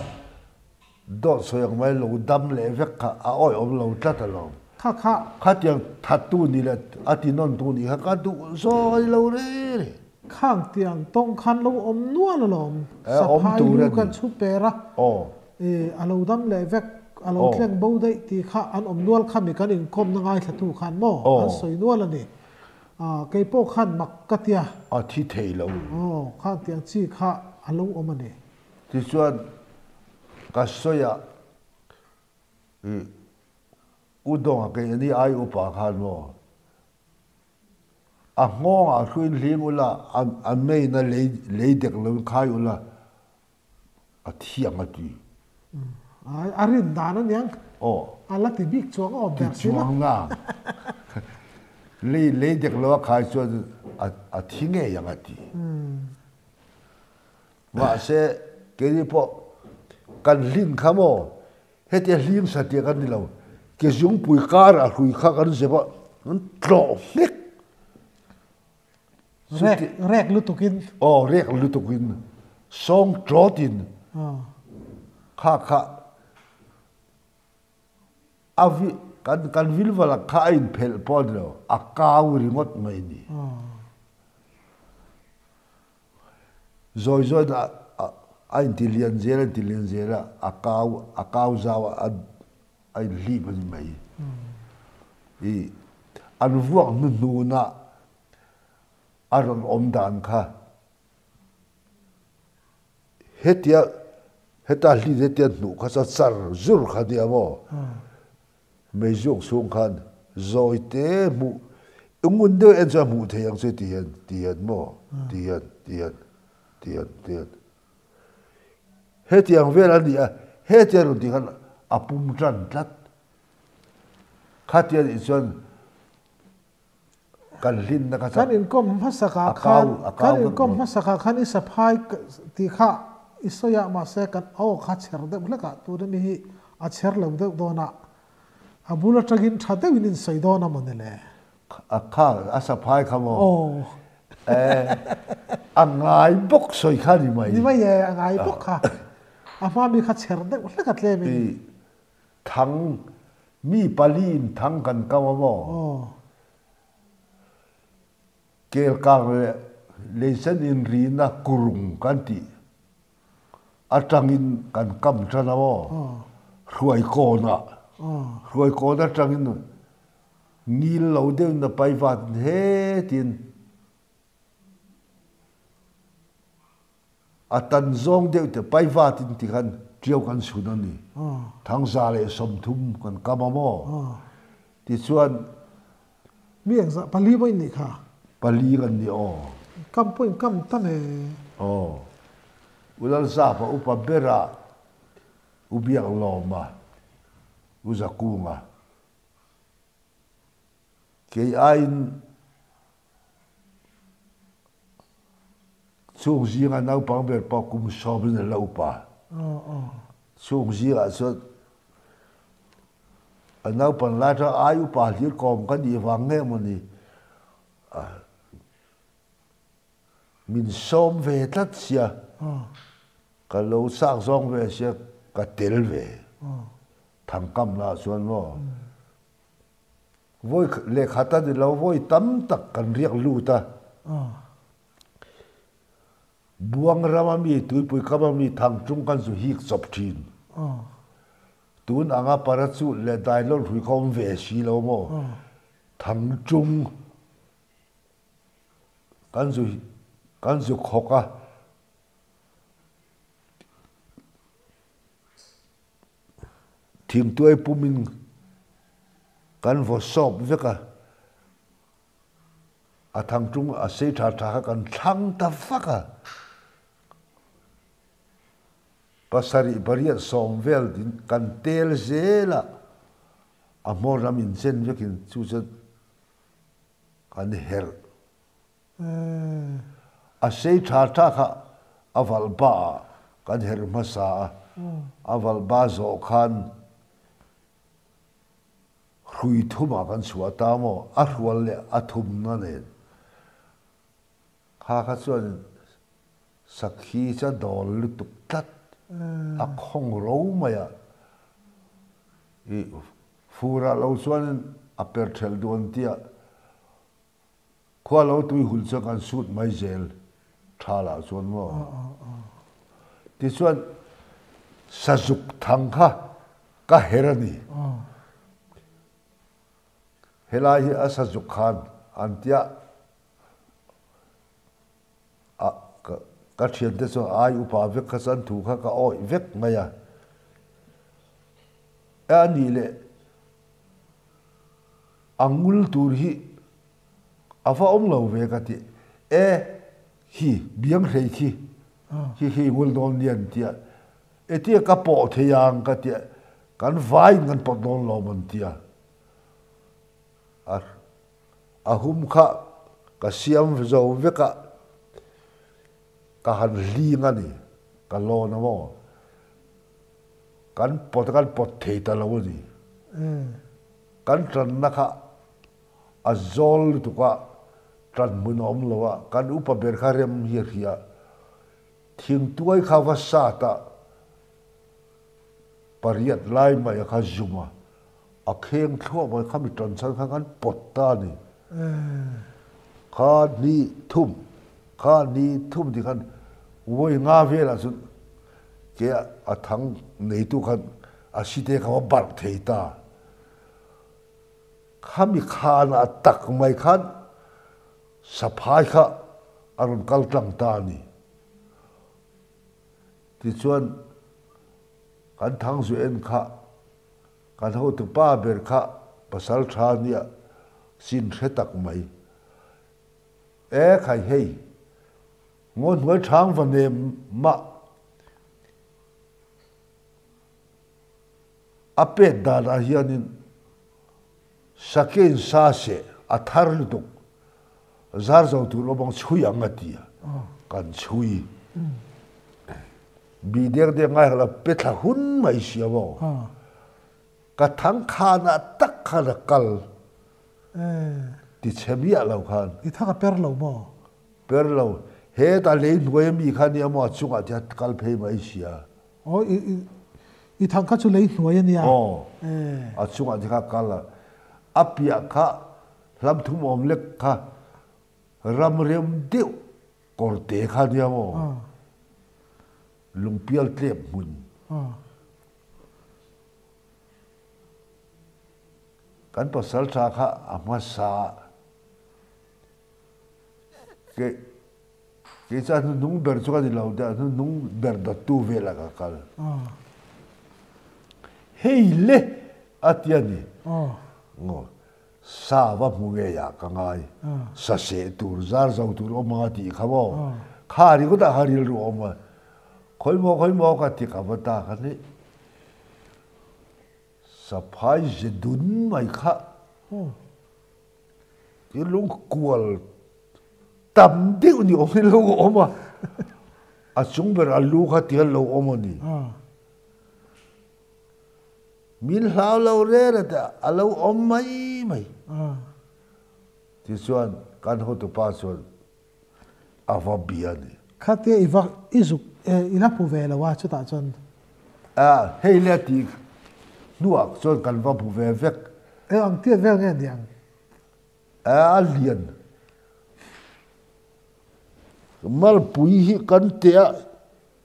Dawt sawi ang mai lo dam leh vek kha a awihawm lo tlat alawm. Kha kha. Khatiang thattu ni leh a tinawntu nih kha ka duh zawi lo re re. Khang tiang tawng khan lo awm nual alawm. Saphai lu kan chhu per a. A lo dam leh vek, a lo tleng bo daih tih kha an awm nual kha mi kan inkawmna ngaithlatu khan maw an sawi nual a ni. Kei pawh khan mak ka tia. A thi thei lo. Aw, khang tiang chi kha a lo awm a ni. Tichuan, ka sawi a, i U Dawnga kei ani ai upa khan maw, a nghawngah hruin hlim ula, a main a lei dek lo in khai ula, A thi ang a ti. A rin dan a niang. Aw. A la ti bik chuang awm ber si la. Ti chuang na. Lei lei dek lo a khai chuan a thi ngei ang a ti. Mahse keini pawh kan hlin kha maw hetia hlim satliah kan ni lo. Ke zungpui karah hrui kha kan zep a, kan tlawh nghek. Rek rek lutukin. Aw rek lutukin sawng tlawtin kha kha a vi kan kan vilvala kha a inphelh pawh a ni lo a kau ringawt mai a ni. Zawi zawiin a a inti lian zel a inti lian zel a a kau a kau zau a a inhlip a ni mai. I an vuak hnuhnunah a rawn awm dan kha hetia heta hlin hetia hnuh kha chuan char zur kha nia maw meizuk chhung khan zawi te hmuh ngun deuh en chuan hmuh thei ang che ti hian ti hian maw ti hian ti hian ti hian ti hian hetiang vel a ni a hetiang rawn tih khan a pum tan tlat khatia nih chuan Kan hlinna kha Kan inkawm hmasakah khan kan inkawm hmasakah khan i saphai tih kha i sawi a, mahse kan aw kha chher deuh hlek a, tuna mi hi a chher lo deuh dawn a, a bul atangin tha deuhin in sawi dawn a maw ni le? A kha a saphai kha maw? Aw. A ngai bawk sawi kha ni mai. Ni mai e, a ngai bawk kha. A hma mi kha chher deuh hlek a tlem in. Thang, mi pali in thang kan kau a maw? Kelkang leh leisen inrina kurung kan tih atangin kan kam tan a maw? Hruaikawnah, hruaikawn atangin ngil lo deuhin a pai vat hetin A tan zawng deuh te paivat in ti khan ṭiau kan chhun a ni. 130 kan kam a maw? Tichuan. Mi engzah pali pawh in nih kha? Pali kan ni aw. Kam pawh in kam tam e. Aw. U Lalzapa upa bera U Biaklawma, U Zakunga. Kei aiin Chung zinga naupang ber pawh kum sawmin a la upa. Chung zingah chuan a naupan lai atanga ai upa hlir kawm ka nih vang nge maw ni min sawm ve tlat sia, ka lo chak zawng ve sia ka tel ve. Thangkam lah chuan maw. Vawi lehkhat a ni lo, vawi tam tak kan riak lut a. Buang rama mi, tuipui kama mi thangchung kan zu hik chawp thin. Tun anga parachute leh dailawn hrui kha awm ve si lo maw? Thangchung kan zu kan zu khawk a. Thingtuai pumin kan vaw sawp vek a, a thangtung a sei tha tha kha kan thlang ta vak a. Pasarih pariat sawm vel din kan tel zel a, a hmawr lam inchen vekin chu chu kan herh. A sei tha tha kha a valh ba ah kan herh hmasa a, a valh ba zawh khan hrui thum ah kan chhuah ta maw, a hrual leh a thumna nen kha kha chuan sakhi chu a dawl lutuk tlat, a khawng ro mai a, i fur ah lo chuan a per thelh duan tia Khua lo tui hun chuan kan sut mai zel tha lah chuan maw? Tichuan sazuk thang kha ka her a ni. Helai hi a sazuk khan an tia a ka thiante chuan ai upa vek kha chuan thu kha ka awih vek mai a. E a nih leh A ngul tur hi a va awm lo ve ka ti. E, khi biang hrei khi, khi khi ngul dawn lian tia. Etia ka pawh thei ang ka tia, kan vaiin kan pawt dawn lo maw an tia. A a hum kha ka siam zo vek a, ka han hling a ni, ka lawn a maw. Kan pawt a kan pawt thei ta lo a ni. Kan tanna kha a zawl lutuk a, tan hmun a awm lo a, kan upa ber kha rem hi a hria. Thingtuai kha va sat a, pariat lai mai a kha zum a, a kheng thluah mai kha mi tan chhan kha kan pawt ta a ni. Kha ni thum, kha ni thum ti khan vawi nga velah chuan ke a thang neitu khan a site kha va barh thei ta. Khami khanah tak mai khan Saphai kha a rawn kal tlang ta a ni. Tichuan, kan Thangzu en kha kan hotu pa ber kha pasal tha nia sin hre tak mai. E khai hei, ngaw hnuai thang va nem mah a pet danah hianin Sakein sa seh a thar lutuk, zar zo tur awm ang chhui ang a ti a, kan chhui. Bi deng deng ngai hala pe thla hun mai si a maw. Ka thang khanah tak khan a kal ti chhe miah lo khan. I thang a per lo maw? Per lo. Hetah lei hnuai a mi kha nia maw a chungah te a kal phei mai si a. Aw i i i thang kha chu lei hnuai a nia. Aw a chungah te kha kal a, a piah kha hlam thum awm lek kha ram rem deuh kawr te kha nia maw lungpial tlep hmun. Kan pasal tha kha a hmasa ke Kei chu a hnuhnung ber chu ka ni lo deuh, a hnuhnung ber dawttu velah ka kal. Hei le a ti a ni. Ngaw, sa va hmu ngei ah ka ngai. Sa seh tur, zar zo tur awm anga tih kha maw. Kha ringawt ah kha rilru a awm a. Khawi maw, khawi maw ka ti ka va ta kha ni. Saphai ze dun mai kha. Ti lungkual tam deuh ni awm in lo awm a, a chung ber a lu kha ti lo awm a ni. Min hlau lo rel a te a lo awm mai mai. Tichuan kan hotupa chuan a va bia a ni. Khatia i va i zuk i la hmu ve lo a chutah chuan. A, hei le tih hnuah chuan kan va hmu ve vek. Eng ang tiat vel nge niang? A, a lian. Malpui hi kan teh a,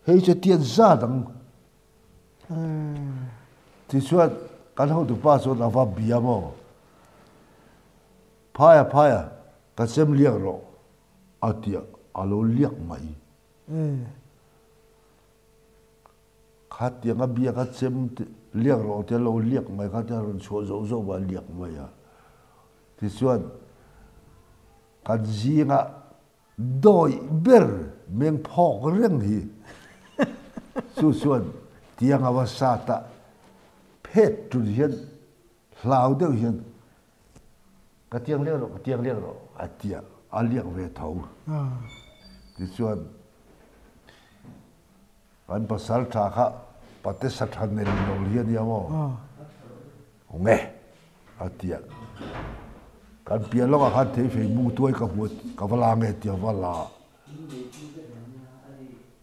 hei chu tiat zat ang. Tichuan kan hotupa chuan a va bia maw? Phaia phaia ka chem liak rawh a ti a, a lo liak mai. Khatiang a bia kha chem liak rawh tia lo liak mai kha tia rawn chhuah zoh zoh a liak mai a. Tichuan kan zingah dawih ber meng phawk reng hi chu chuan tiang a va sat a, phet tul hian hlau deuh hian Ka tiang liak rawh, ka tiang liak rawh a ti a, a liak ve tho. Tichuan kan pasal tha kha pate sa tha nel lo hi a nia maw? Nge a ti a, kan piah lawkah khan theifei mu tuai ka hmu a, ka va la nge ti a va la a.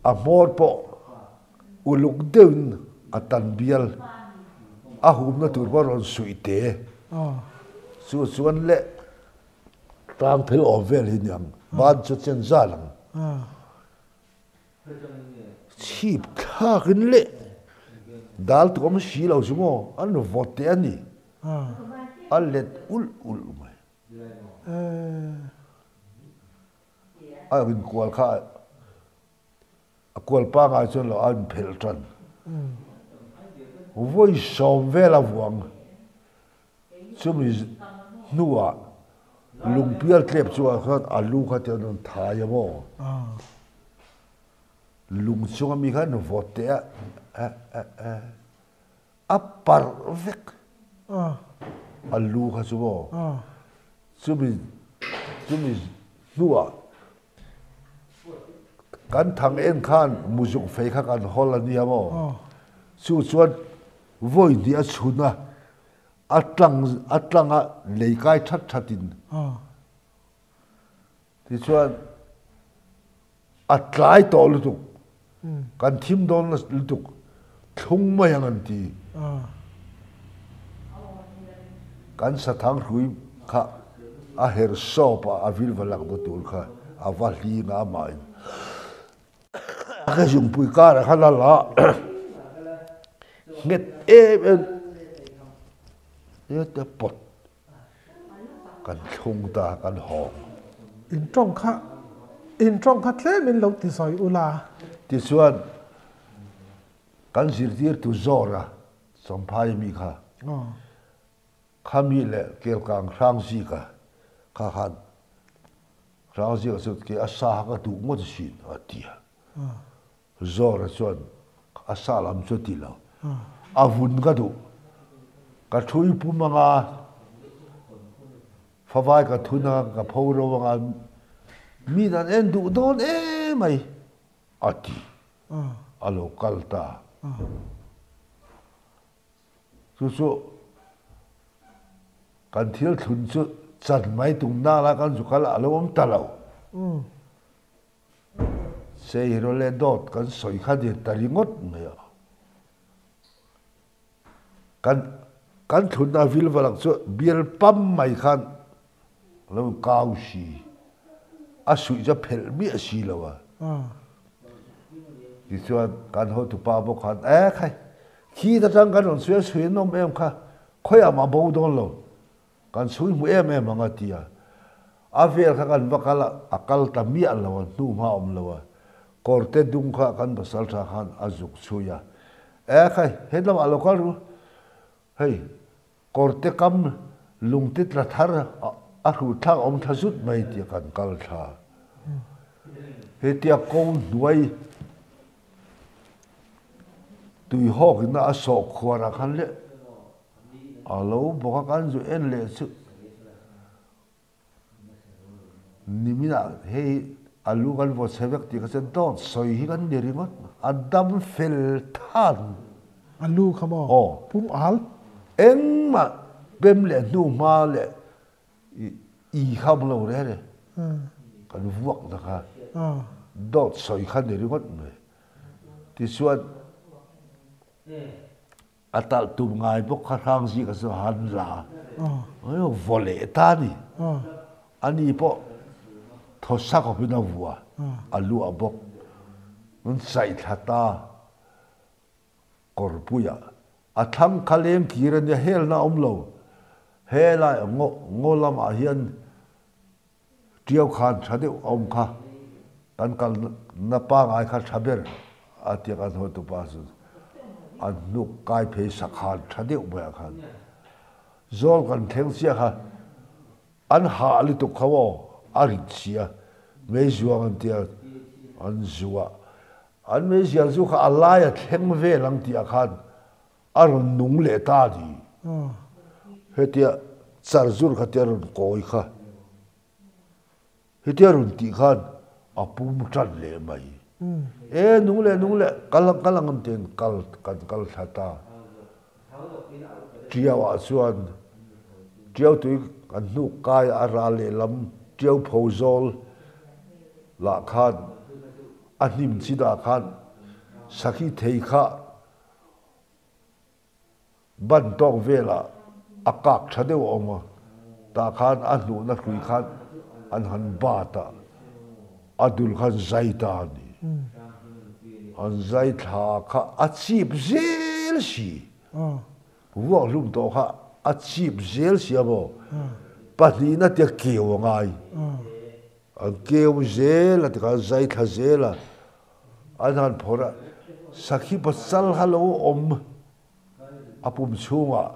A hmawr pawh uluk deuhin a tan bial a humna tur pawh a rawn suih te. Chu chuan le tlang phel awm vel hi niang ban chu chen zan ang. Chhip thlakin le dal tuam si lo chu maw an vawt teh a ni. A let ulh ulh mai. A rinkual kha a kual pangai chuan lo a inphelh tan. Vawi sawm vel a vuang chumi hnuah lungpial tlep chungah khan a lu kha tiang an thai a maw? Lung chunga mi khan vawt teh a. E e e. A parh vek. A lu kha chu maw? Chumi chumi hnuah kan thang en khan muzuk fei kha kan hawl a nia maw? Chu chuan vawi hnih a chhun a, a tlang a tlanga lei kai that thatin tichuan A tlai tawh lutuk. Kan thim dawn lutuk. Thlung mai ang an ti. Kan sathang hrui kha a her sawp a, a vil va lakna tur kha a va hling a amahin. A ke zungpui karah khan a la nghet em em e pawt Kan thlung ta kan hawng. In tawng kha in tawng kha tlem in lo ti sawi ula. Tichuan kan zirtirtu Zawra Champhai mi kha khami leh Kelkang Hrangzika kha khan Hrangzika chu ke a sa kha ka duh ngawt asin a ti a. Zawra chuan a sa lam chu a ti lo. A vun ka duh. Ka thui pum anga, favai ka thun anga, ka pho ro anga, min an en duh dawn emai a ti. A lo kal ta. Chu chu kan thil thlun chu chan mai tum nak la kan zu kal a lo awm ta lo. Seiro leh dawt kan sawi kha dir ta ringawt mai a. Kan kan thlunna vil valak chu bial pam mai khan lo kau si. A suih chu a phelh miah si lo a. Tichuan kan hotupa bawk khan e khai khi ta tang kan rawn suih a suih an awm em kha khawiah mah bo dawn lo. Kan chhui hmu em em ang a ti a. A vel kha kan va kal a, a kal ta miah lo a, hnu hma awm lo a. Kawrte dung kha kan pasal tha khan a zuk chhui a. E khai, he lamah lo kal ru. Hei, kawrte kam lungte tla thar a hruh thlak awm thla zut mai tia kan kal thla. Hetia ko hnuai tuihawk ina a sawh khuarah khan le A lo bawk a kan zu en leh chu niminah hei a lu kan vaw chhe vek tih kha chuan dawt sawi hi kan ni ringawt a dam fel than. A lu kha maw? Aw. Pum al. Engmah pem leh hnu hma leh i kha awm lo reng reng. Kan vuak na kha dawt sawi kha ni ringawt mai. Tichuan. A talh tum ngai bawk kha Hrangzi ka chu han la vaw leh ta a ni. Ani pawh thaw sak awpin a vua, a luah bawk. An chaih thla ta kawrpuiah. A thlang kha leng kir a nia, helna a awm lo. Helai ngaw lamah hian Ṭiau khan ṭha deuh a awm kha, kan kalna pangai kha ṭha ber a tia kan hotupa chu a hnuk kai phei sakhan ṭha deuh maiah khan zawl kan thleng chiah kha an hah lutuk kha aw a rit si a, meizuang an tia an zuah an meizial chu kha a laia thleng vel ang tihah khan A rawn nung leh ta a ni. Hetia char zur kha tia rawn kawi kha, hetia rawn tih khan a pum tan leh mai. E nung leh nung leh kal ang kal ang an tiin kal kan kal thla ta. Tiau ah chuan tiau tui kan hnuk kai a ral lehlam tiau pho zawl lah khan a hnim chinah khan sakhi thei kha Ban tawk velah a kak tha deuh a awm a, tah khan a hnuhna hrui khan an han bat a, a dul khan zai ta a ni. An zai thla kha a chip zel si, vuak hlum tawh kha a chip zel si a maw, pahnihna tia keu a ngai, an keu zel a tikhan zai thla zel a. An han phawrh a, sakhi pasal kha lo awm a pum chhungah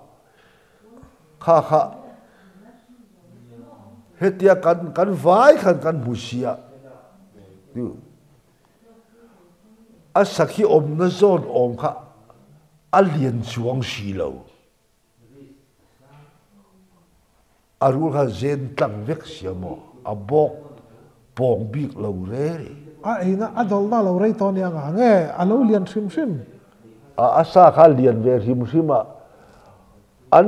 kha kha hetia kan kan vai khan kan hmu si a, a sakhi awmna zawn awm kha. A lian chuang si lo. A rul kha zen tlang vek sia maw? A bawk pawng bik lo re re. A eina a dawlhna lo rei tawh nia nga nge a lo lian hrim hrim? A sa kha lian ve hrim hrim a, an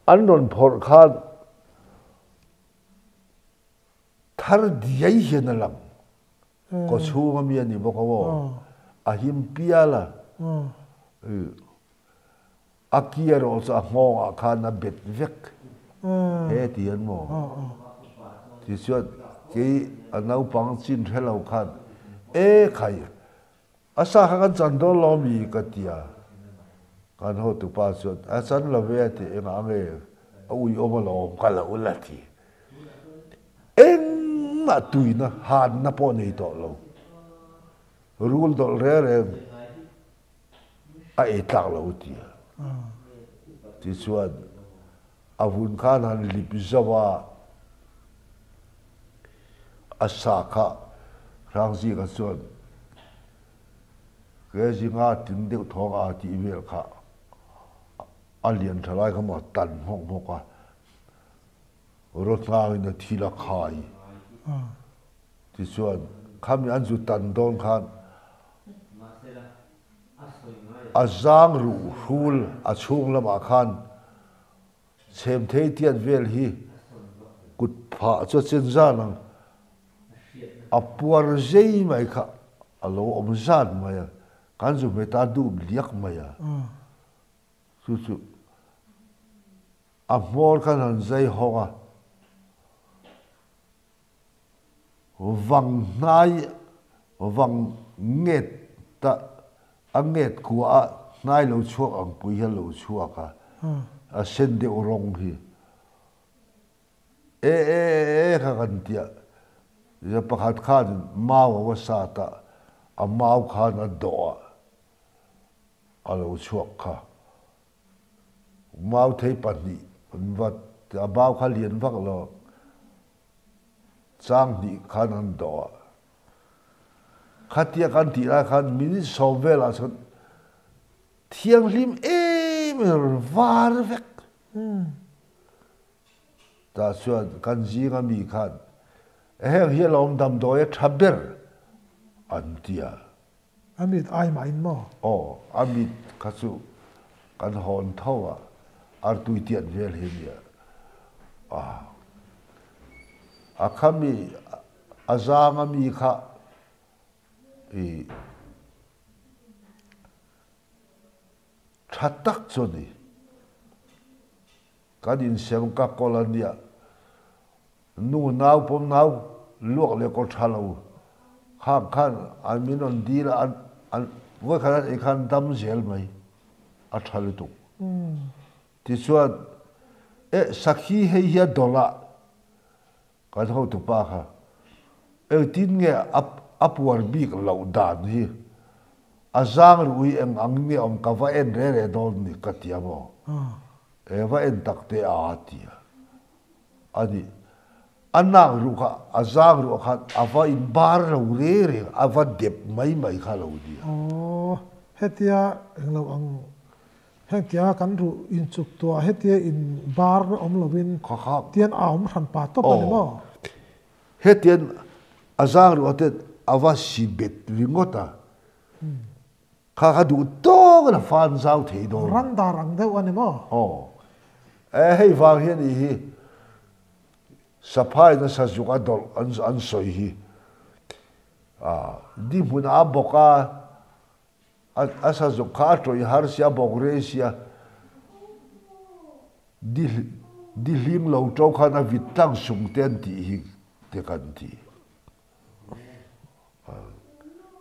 an rawn phawrh khan thar diai hian a lang. Kaw chhung ami a ni bawk a aw. A him pial a. A ki erawh chu a nghawngah khan a bet vek he ti an maw? Tichuan kei a naupang chin hre lo khan e khai a sa kha kan chan dawn lo mi ka ti a, kan hotupa chuan a chan lo ve a ti engah nge a ui awm alawm ka lo la ti. Engmah tuina hanna pawh nei tawh lo rul dawlh reng reng. A ei tlak lo ti a. Tichuan a vun khan han lip zauh a, a sa kha Hrangzika chuan ke zinga tling deuh thawng a tih vel kha a lian tha lai kha maw tan hmawk hmawk a, rawtnangin a thil a khai. Tichuan khami an zu tan dawn khan A zang ruh hrul a chhung lamah khan chhem thei tiat vel hi kut phah chu a chen zan ang. A puar zei mai kha a lo awm zan mai a, kan zu hmeh ta dup liak mai a. Chu chu a hmawr khan han zai hawk a. Vang hnai vang nget ta a nget kua a hnai lo chhuak ang pui hian lo chhuak a, a sen deuh rawng hi e e e kha kan tia ja pakhat khan mau a va sat a, a mau khan a dawh a a lo chhuak kha. Mau thei pahnih an vat a mau kha lian vak lo. Chang hnih khan an dawh a. Khatia kan tih lai khan minute sawm velah chuan thianghlim em em a rawn var vek. Tah chuan kan zinga mi khan heng hi a lo awm damdawi a tha ber an ti a. A mit ai mah in maw? Aw, a mit kha chu kan hawn tho a, artui tiat vel hi nia. A kha mi, a zang a mi kha i tha tak chu a ni. Kan insem ka kawl a nia. Nu nau pawm nau luak leh kaw tha lo khang khan an min rawn dil a, an an vawikhat an ei khan dam zel mai a tha lutuk. Tichuan eh sakhi hei hi a dawlh a kan hotupa kha engtin nge a a puar bik loh dan hi a zang ruh hi eng ang nge awm ka va en re re dawn ni ka ti a maw? E va en tak teh a a ti a. A ni. A nak ruh kha, a zang ruh khan a va in bar lo reng reng, a va dep mai mai kha lo nia. Aw, hetia englo ang, hengtia kan ruh inchuk tuah hetia in bar awm lovin tian a awm hran pa tawp a ni maw? Aw, hetian a zang ruh te a va si bet ringawt a, Kha kha duh tawk in a fan zau thei dawn. Ran dar ang deuh a ni maw? Aw. E hei vang hian i hi Saphai na sazuk a dawlh an an sawi hi a di hmun a bawk a a sazuk kha a tawih har sia a bawk rei sia di di hlim lo to khan a vit tlang sung te an tih hi te kan ti.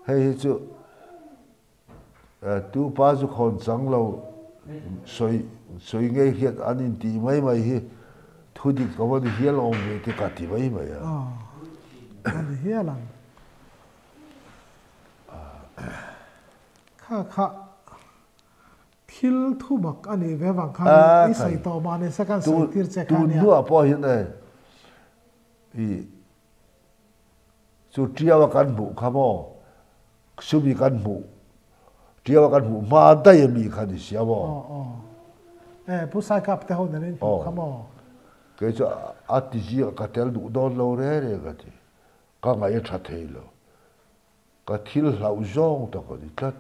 Hei hi chu tu pa chu khawn chang lo sawi sawi ngei hian an intih mai mai hi thu dik ka va ni hial awm ve te ka ti mai mai a. A ni hial ang. Kha kha thil thu mak a nih ve vang khan i sawi tawh mah ni se kan sawi tir che kha nia. Tun hnuah pawh hian e i Chu ṭiau a kan hmuh kha maw? Sumi kan hmuh. Tiawa kan hmuh hma daih ami kha ni sia maw? Aw aw. E Pu Saikap te ho nen in hmuh kha maw? Kei chu a ti zingah ka tel duh dawn lo re re ka ti. Ka ngaih a tha thei lo. Ka thil hlauh zawng tak a ni tlat.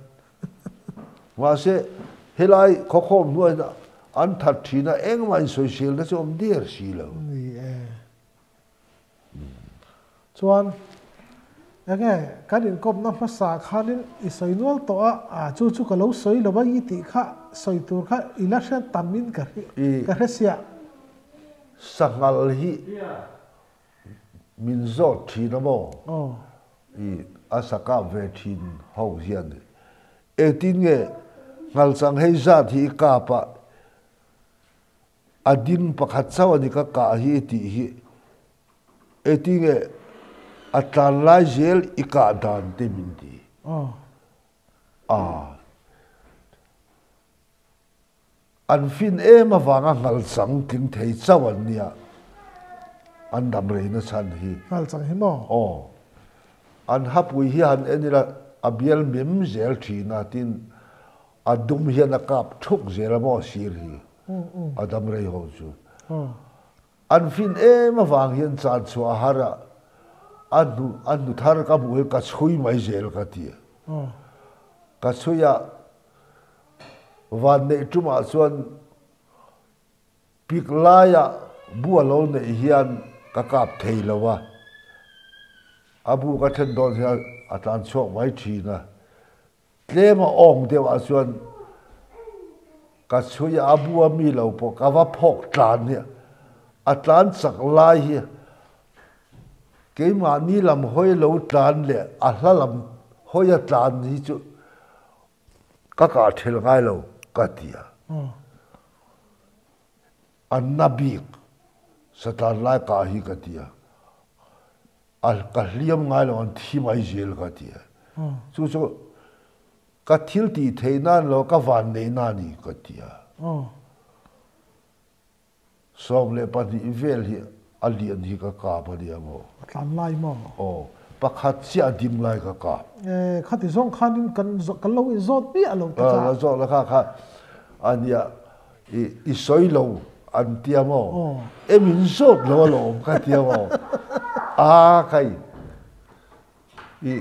Mahse helai khawkhawm hnuaiin an that thin a, engmah insawiselna chu awm der si lo. Ni e. Chuan enge kan inkawpna hmasa khanin i sawi nual tawh a, a chu chu ka lo sawi lo a i tih kha sawi tur kha i la hre tamin ka ka hre siah. Sanghal hi min zawt thin a maw? I a sa kap ve thin ho hian engtin nge nghalchang hei zat hi i kap a, A ding pakhat chauh a ni ka kah hi i tih hi engtinge a tlan lai zel i kah dan te min ti a. An fin em avanga nghal chang tling thei chauh an nia an dam rei na chhan hi. Nghal chang hi maw? Aw. An hapui hi han en ila a bial mem zel thin a tin A dum hian a kap thuk zel a maw sir hi a dam rei ho chu. An fin em avang hian chan chhuah a har a, a hnu a hnu thar ka hmuh hian ka chhui mai zel ka ti. Ka chhui a, vanneih tumah chuan Pik laia bu a lo neih hian ka kap thei lo a, a bu ka then dawn hian a tlan chhuak mai thin a. Tlem a awng deuh ah chuan ka chhui a, a bu a mi lo pawh ka va phawk tlan hi a tlan chak lai hi keimahni lam hawi lo tlan leh a hla lam hawi a tlan hi chu ka kah thel ngai lo ka ti a. A na bik satlan lai kah hi ka ti a. A ka hliam ngai lo an thi mai zel ka ti a. Chu chu ka thil tih theih nan lo ka van neih na ni ka ti a. 12 vel hi a lian hi ka kap a nia maw? A tlan lai maw? Aw, pakhat chiah a ding lai ka kap. E, khati zawng khanin kan kan lo inzawt miah lo te kha. Ka zawt la kha kha a nia I i sawi lo an tia maw? E min zawt lo alawm ka tia maw? A kai i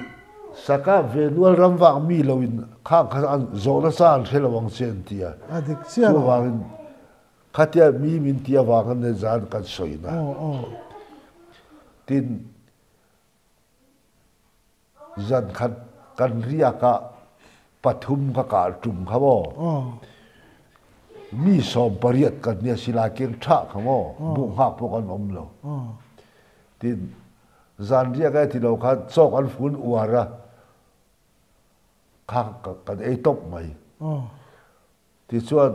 saka ve nual ram vang mi lo in khang kha an zawh nasa an hre lo ang che an tia. A dik chiah lo. Chuvangin khatia mi min tia vang an zan kan sawi na. Tin Zan khat kan riak ah pathum ka kah ṭum kha maw? Mi 18 kan nia silai keng ṭha kha maw? Buh hngak pawh kan um lo. Tin zan riak ai ti lo khan cawk an fun uar a kha kan ei top mai. Tichuan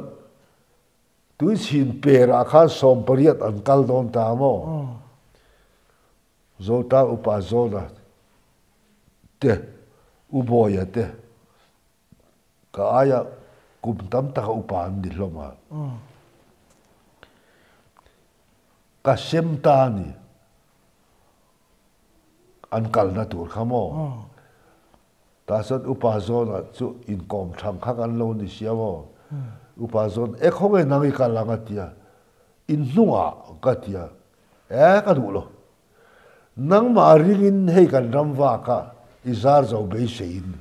tuichhin per ah khan 18 an kal dawn ta maw? Zota upa Zona te, U Bawia te, ka aia kum tam taka upa an ni hlawm a. Ka sem ta a ni. An kalna tur kha maw? Tah chuan Upa Zona chu inkawm thang kha kan lo ni sia maw? Upa Zon, E khawnge nang i kal ang a ti a. In hnungah ka ti a. E, ka duh lo. Nangmah ringin hei kan ram vak a, i zar zo beiseiin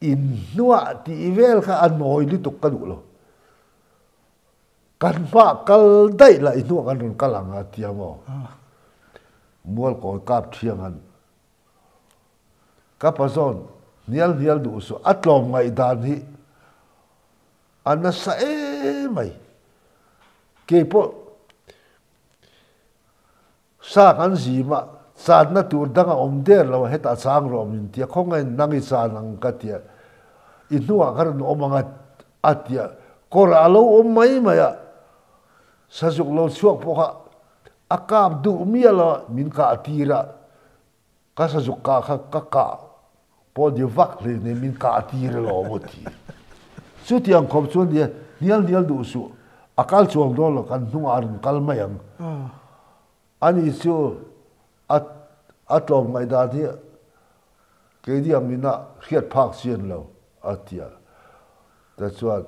in hnuah tih vel kha a nawi lutuk ka duh lo. Kan hmah kal daih lah i hnuah kan rawn kal ang a tia maw? Mualkawi kap thiang an ka pa zawn hnial hnial duh suh a tlawm ngaihdan hi A nasa emai. Keipawh sa kan zim a, channa tur dang a awm der lo a, hetah chang rawh min tia, khawngain nang i chan ang ka tia, i hnuah ka rawn awm ang a tia, kawrah a lo awm mai mai a, sazuk lo chhuak pawh kha a kap duh miah lo a, min kah tir a, Ka sazuk kah kha ka kah pawh ni vak hlei nen min kah tir alawm aw ti. Chutiang khawp chuan nia hnial hnial duh suh, a kal chuang dawn lo kan hnungah a rawn kal mai ang. Ani chu a a tlawm ngaihdan hi keini ang ina hriat phak chian lo. A ti a. Ta chuan,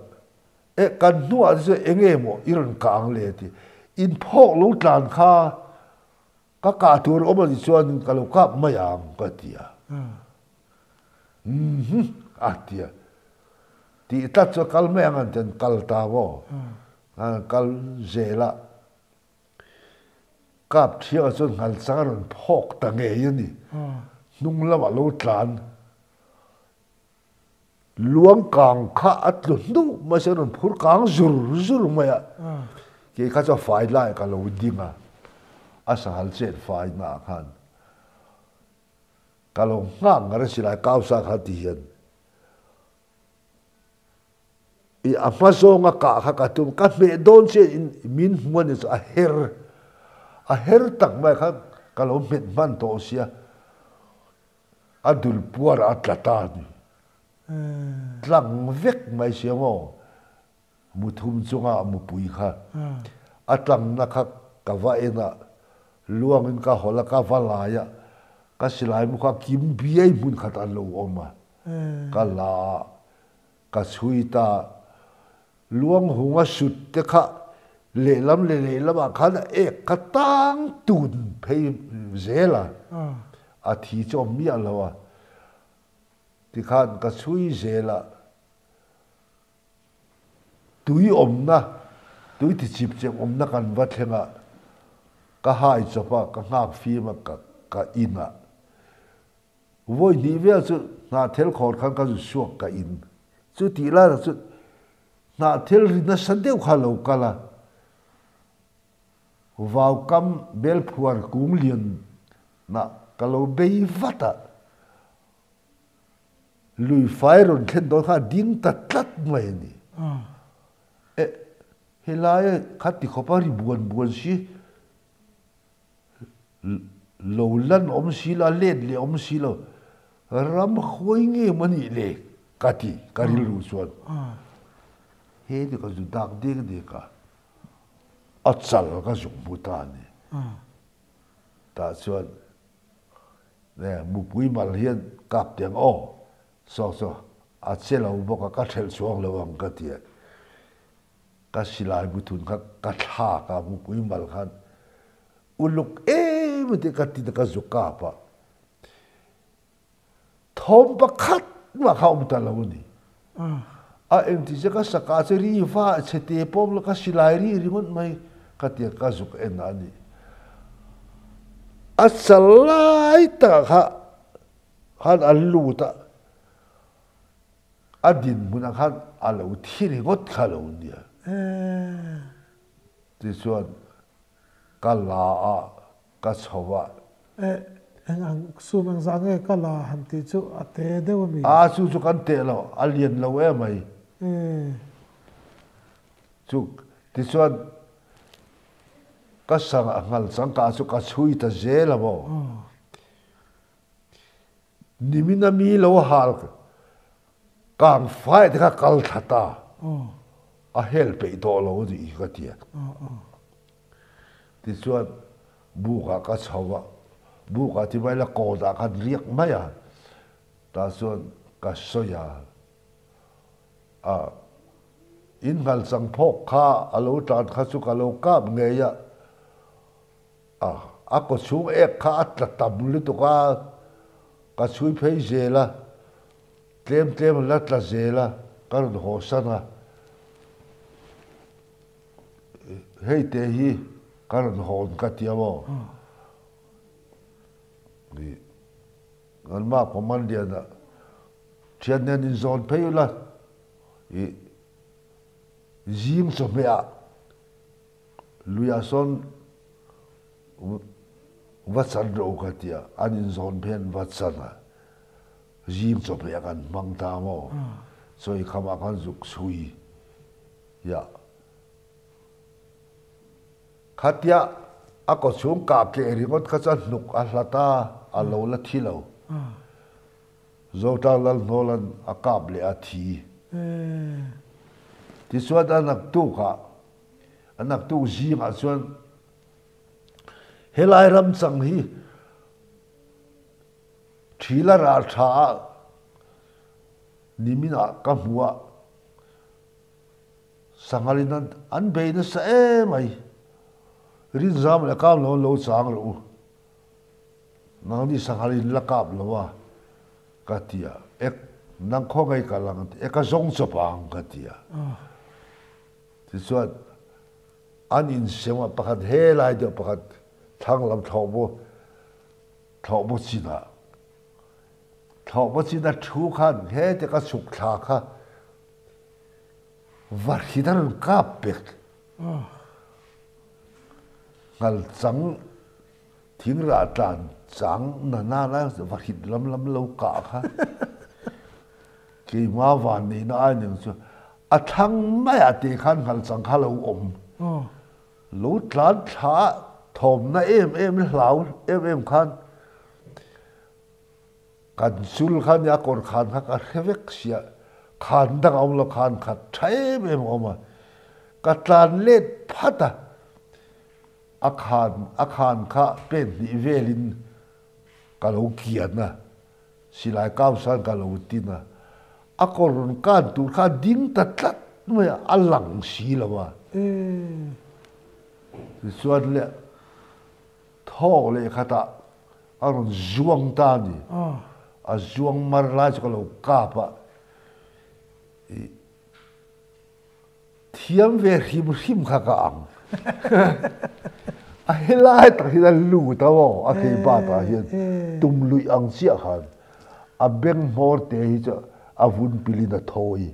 E, kan hnuah te chuan eng nge maw i rawn kah ang le? A ti. In phawk lo tlan kha ka kah tur awm a nih chuan ka lo kap mai ang, ka ti a. Umm a ti a. Tih tlat chuan kal mai ang an ti a, an kal ta maw? An kal zel a. Kap thiangah chuan ngalchang a rawn phawk ta ngei a ni. Hnung lamah lo tlan. Luang kang kha a tlu hnuh mai se a rawn phur kang zur zur mai a. Kei kha chuan fai lai ka lo ding a, a sanghal chet fai naah khan ka lo nghak ngar a silai kau sa kha ti hian i a hma zawnga kah kha ka tum ka hmeh dawn chiah in min hmu a ni chu a her a her tak mai kha ka lo hmet hman tawh sia. A dul puar a tla ta a ni. Tlang vek mai sia maw? Muthum chunga a mupui kha. A tlangna kha ka va en a, luangin ka hawlh a, ka va lai a, ka silai mu kha kim biai hmun khat an lo awm a. Ka la a, ka chhui ta. Luang hunga sut te kha lehlam leh lehlamah khan a ek kha tang tun phei zel a, a thi chu a awm miah lo a, tikhan ka chhui zel a, tui awmna, tui ti chip chep awmna kan va thleng a, ka hai chawp a, ka nghak fim a, ka in a. Vawi hnih vel chu hnahthel khawr khan ka zu suak ka in. Chu tih lai tak chu hnahthel ri nasa deuh kha a lo kal a, vaukam belphuar kung lian nah ka lo bei vat a, lui fai rawn thlen dawn kha a ding ta tlat mai a ni. Eh, helai kha tikhawp a ri buan buan si. Lo lan awm si lo, a let leh awm si lo, ram huai nge maw nih le ka ti, ka rilru chuan. He ni ka zu dak dek dek a, a chal ka zuk hmu ta a ni. Tah chuan mupui mal hian kap teh ang aw, saw saw a che lo bawk a, ka thelh chhuak lo ang ka ti a. Ka silai buthun kha ka thlak a, mupui mal khan uluk em a ti ka ti ta ka zu kap a. Thawm pakhat mah kha awm ta lo a ni. A engti che ka saka che ri va chhe te pawm la ka silai ri ringawt mai ka ti a ka zuk en a ni. A chal lai takah kha khan an lut a. A dinhmunah khan a lo thi ringawt kha lo nia. Tichuan ka la a, ka chho a. Eh, eng ang sum eng zah nge ka la han tih chu a te deuh a mi? A, chu chu kan teh lo, a lian lo em mai. Chu, tichuan ka sang a ngal changkah chu ka chhui ta zel a maw? Nimin a mi lo hal kang fai te kha kal thla ta a hel peih tawh lo a nih hi ka ti a. Tichuan buk ah ka chho a, buk ah ti mai la kawt ah khan riak mai a, tah chuan ka sawi a, a in ngal chang phawk kha a lo tan kha chu ka lo kap ngei a. A, a kaw chhung ek kha a tla tam lutuk a, ka chhui phei zel a, tlem tlem a la tla zel a, ka rawn haw san a, hei te hi ka rawn hawn ka ti a maw? Ih, Nganmah Command Liana thian nen inzawn phei ula, ih, zing chawhmeh ah Luiah sawn va chan rawh u ka ti a, an inzawn phei an va chan a, zing chawhmeh ah kan hmang ta maw? Chawi khamah khan zuk chhui ya. Khatia a kaw chhung kah keh ringawt kha chuan hnuk a hlat a, a lo la thi lo. Zotlang Lalhnawlan a kap leh a thi. Tichuan a naktukah A naktuk zingah chuan helai ramchang hi ṭhil a ral ṭha ah Niminah ka hmu a, Sanghalin an bei nasa em mai. Rinzam leh Kamlo an lo chang rawh u. Nangni Sanghalin la kap lo a, ka ti a. Ek, nang khaw ngei kal ang a ti. Ek a zawng chawp ang, ka ti a. Tichuan, an insem a, pakhat helai deuh, pakhat thlang lam thlawhbaw, thlawhbaw chinah. Thlawhbaw china thu khan hete ka chhuk thla kha va hrit a rawn kap pek. Ngal chang thing rah tlan chang na na na va hrit lam lam lo kah kha keima van neihna ai ning chu a thlang maiah te khan ngal chang kha lo awm. Lo tlan thla thawmna em em hlau em em khan Kan chul kha nia kawr khan kha ka hre vek sia, khan dang a awm lo, khan khat tha em em a awm a, ka tlan let phat a, a khan a khan kha pen hnih velin ka lo kian a, silai kau san ka lo tin a, a kawr rawn kan tur kha a ding ta tlat mai a, a lang si lo a. Tichuan le Thawk leh khatah a rawn zuang ta a ni. A zuang mar lai chu ka lo kap a, i thiam ve hrim hrim kha ka ang. A helai tak hian a lut a maw, a thei bat ah hian tum luih ang chiah khan a beng hmawr te hi chu a vun pilin a thawi.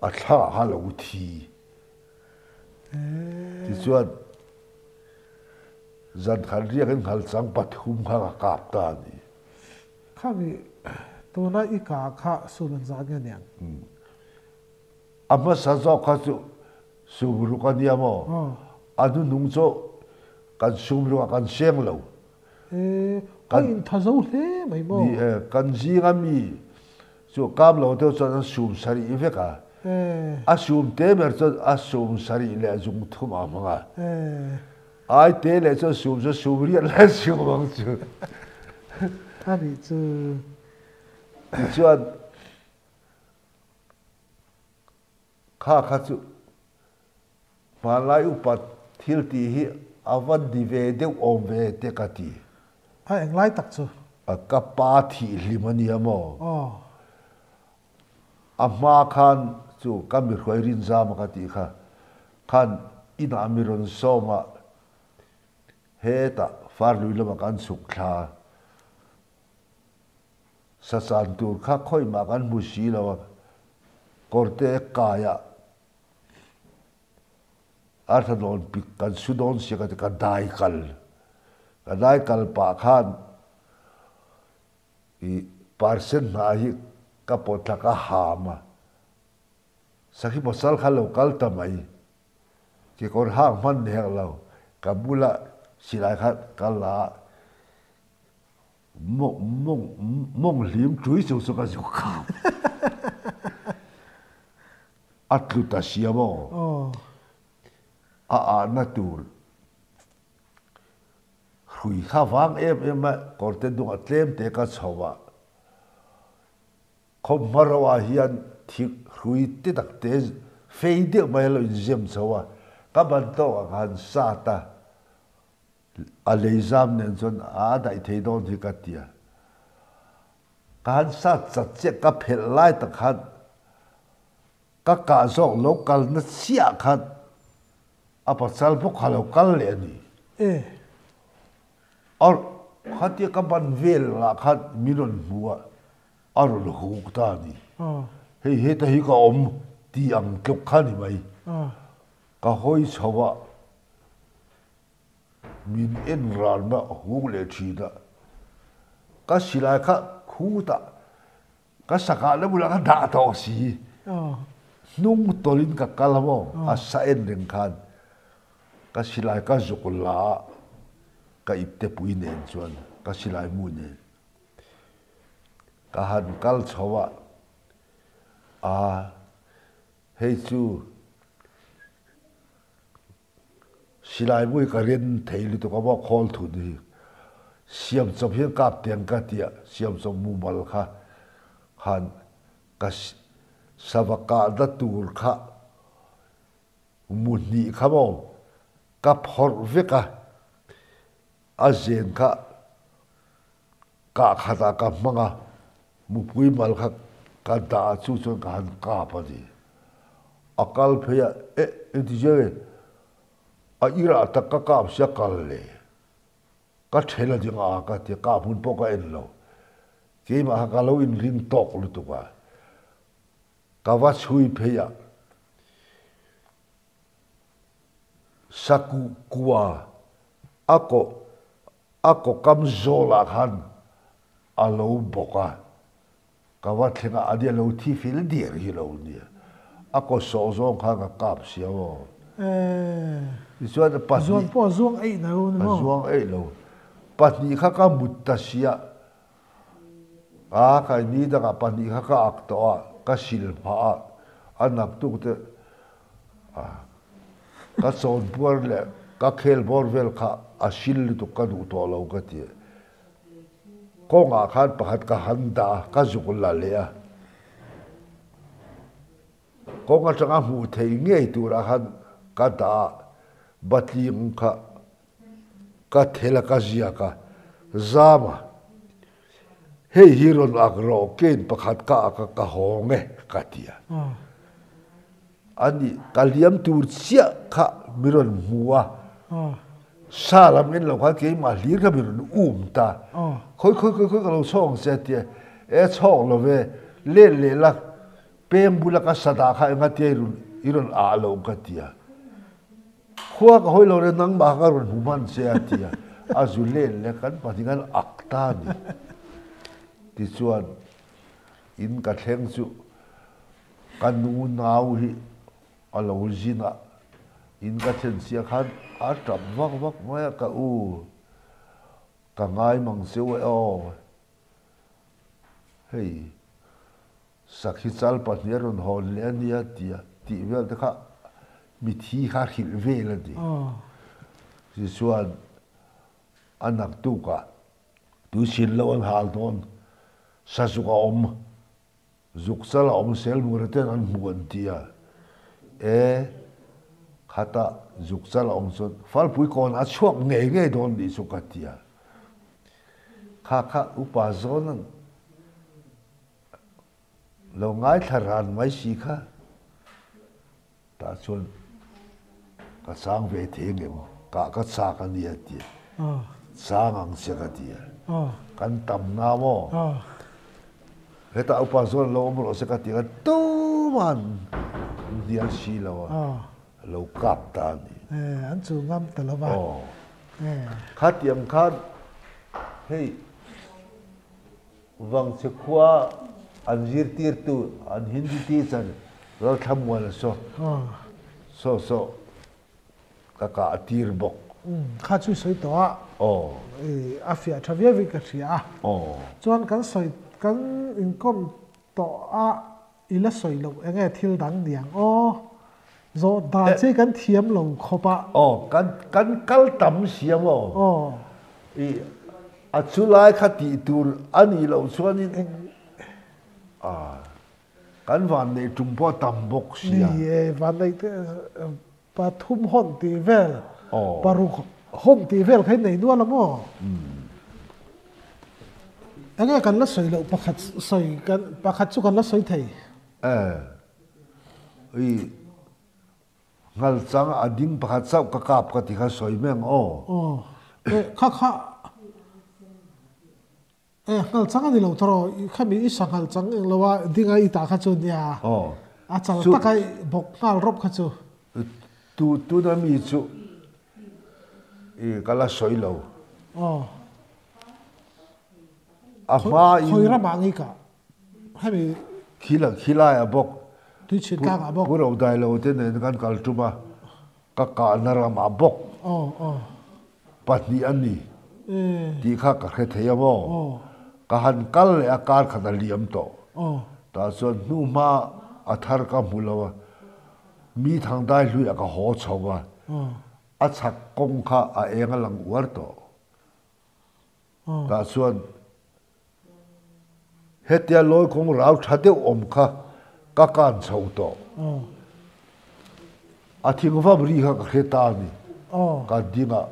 A thla kha a lo thi. Tichuan, zan khat riakin nghalchang pathum kha ka kap ta a ni. Khami tuna i ka kha sum an zat nge niang? A hmasa zawk kha chu sum ruk a nia maw? A hnuhnung chu kan sum rukah kan seng lo. A intha zo hle mai maw? Ni e, kan zinga mi Chu kam lo deuh chuan an sum sarih vek a, a sum te ber chuan a sum sarih leh zung thum a hmang a, ai te leh chuan sum chu sum riat leh sum ang chu. A nih chu. Tichuan kha kha chu hmanlai upa thil tih hi a va ni ve deuh awm ve te ka ti. A englai tak chu? A ka pa thih hlim a nia maw? A hma khan chu ka mi hruai rinzam a ka tih kha khan inah mi rawn sawm a, hetah farlui lamah kan chhuk thla. Sachan tur kha khawimah kan hmu si lo a, kawrte kaiah Arthur dawn pik kan su dawn sia ka ti, ka dai kal. Ka dai kal pah khan i parsen hnah hi ka pawt thla ka ham a, Sakhi pasal kha lo kal ta mai. Kekawr hak hman ni hek lo, ka bula silai kha ka la a, Mawng hlim ṭui chung chu ka zuk kham. A tlu ta sia maw? A ahna tur hrui kha vang em em a, kawrte dungah tlem te ka chho a. Khawmhma ro ah hian thik hrui te tak te fei deuh mai a lo inzem chho a, ka ban tawkah ka han sat a. A leizam nen chuan a daih thei dawn hi ka ti a. Ka han sat chat chiah ka phelh lai tak khan ka kah zawk lo kal na chiah khan a pasal bawk kha lo kal leh a ni. A khatia ka ban vel lah khan min rawn hmu a, a rawn huk ta a ni. Hei heta hi ka awm ti ang tluk kha ni mai. Ka hawi chho a. Min en ralna a hung leh thin a, ka silai kha khutah ka sakah la bulah ka dah tawh si. Hnung tawlhin ka kal a maw, a sa en reng khan ka silai ka zuk la a, ka iptepui nen chuan ka silai mu nen ka han kal chho a, a hei chu Silai mui ka rin thei lutuk a maw khawl thun hi. Siamchawp hian kap tiang ka tia, siamchawp mumal kha. Khan ka sava kahna tur kha mu hnih kha maw ka phawrh vek a, a zen kha kah khatah ka hmang a, mupui mal kha ka dah a chu chuan ka han kap a ni. A kal phei a, eh engti zia nge a irah tak ka kap sia kal le. Ka then a ding a ka ti a, ka hmun pawh ka en lo. Keimah kha ka lo inring tawk lutuk a, ka va chhui phei a, Sakuh kua a kawh a kawkam zawlah khan a lo bawk a, ka va thleng a, ani a lo thi fel der hi lo nia, a kaw sawh zawng khan ka kap sia maw. Tichuan pahnih. Zuang pawh a zuang eih na lo ni maw? A zuang eih lo. Pahnih kha ka mut ta sia, a kai ni dangah pahnih kha ka ak tawh a, ka sil phah a, a naktuk te ka chawnpuar leh ka khel bawr vel kha a sil lutuk ka duh tawh lo ka ti. Kawngah khan pakhat ka han dah a, ka zuk la leh a. Kawng atanga hmuh theih ngei turah khan ka dah a, batling kha ka thel a, ka ziak a, zam a, hei hi rawn ak rawh kein pakhat ka ak a, ka hawng e ka ti a. Ani ka liam tur chiah kha mi rawn hmu a, sa lam en lo khan keimah hlir kha mi rawn um ta, khawi khawi khawi khawi ka lo chhawk ang che a ti a, e chhawk lo ve, let leh la peng bula ka sa dah kha enga tia i rawn i rawn ah lo ka ti a, khua ka hawi lo re nangmah kha ka rawn hmu hman che a ti a, a zu let leh kan pahnih khan ak ta a ni. Tichuan in ka thleng chu Ka nu nau hi a lo zin a, in ka thlen chiah khan a tap vak vak mai a, ka u, ka ngai mang cheu e aw, hei sakhi chal pahnih a rawn hawn leh a nia tia tih vel te kha mithi kha hrilh vel a ni. Tichuan a naktukah tuichhin lo an hal dawn, sazuk a awm. Zuk chal a awm sel mur ten an hmu an ti a, e khata zuk chal a awm chuan Falpui kawn a chhuak ngei ngei dawn nih chu ka ti a. Kha kha upa zawn an lo ngaithla ran mai si kha tah chuan ka chang ve thei ngem kah ka chak a ni a ti a, chang ang che ka ti a, kan tam na maw? Hetah upa zawn lo awm rawh se ka ti a, tuman hnial si lo a, lo kap ta a ni. An chu ngam ta lo va. Khatiang khan hei Vangchhe khua an zirtirtu an Hindi teacher Lalthlamuana saw saw saw ka kah a tir bawk. Kha chu sawi tawh a. Aw. A fiah tha viau in ka hria a. Aw. Chuan kan sawi kan inkawm tawh a i la sawi loh eng nge thil dang niang aw. Zawh dan che kan thiam lo khawp a. Aw kan kan kal tam si a maw? Aw. I a chu lai kha tih tur a nih loh chuanin a kan vanneih tum pawh a tam bawk si a. Ni e, vanneih te pathum hawn tih vel, paruk hawn tih vel kha i nei nual a maw? Enge kan la sawi loh pakhat sawi kan pakhat chu kan la sawi thei. E. I ngalchang a ding pakhat chauh ka kap ka ti kha sawi mai ang aw. Aw e kha kha e ngalchang a ni lo tawh i khami i sa ngalchang eng lo a ding a i tah kha chu nia aw a chal tak a bawk nghal rawp kha chu. Tu tuna mi chu i ka la sawi lo. Aw. A hma in. Khawi ramah nge ka Hemi Khila khilai a bawk. Tuichhin tlang ah bawk. Pu Rodai lo te nen kan kal tum a, ka kahna ram ah bawk. Aw aw. Pahnih a ni tih kha ka hre thei a maw? Ka han kal leh a kar khat a liam tawh. Tah chuan hnu hma a thar ka hmu lo a, mi thangdai hlui ah ka haw chho a, a chhak kawng kha a eng a lang uar tawh. Tah chuan. Hetia lawi kawng rau tha deuh awm kha ka kan chho tawh. A thingvam ri kha ka hre ta a ni. Ka ding a,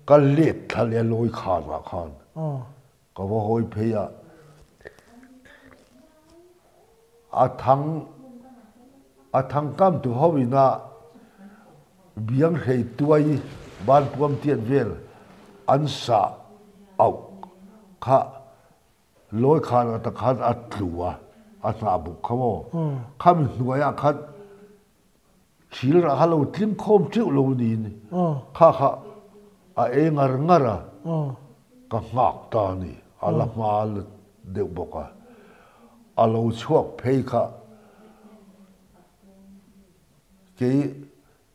ka let thla leh a lawi khanah khan ka va hawi phei a. A thang a thang kam tu ho ina biang hrei tuai ban puam tiat vel an sah auh kha lawi khan ata khan a tlu a, a hnah buk kha maw? Khami hnuaiah khan thil rah kha lo tling khawm teuh lo niin kha kha a ei ngar ngar a, ka nghak ta a ni, a la hma deuh bawk a, a lo chhuak phei kha kei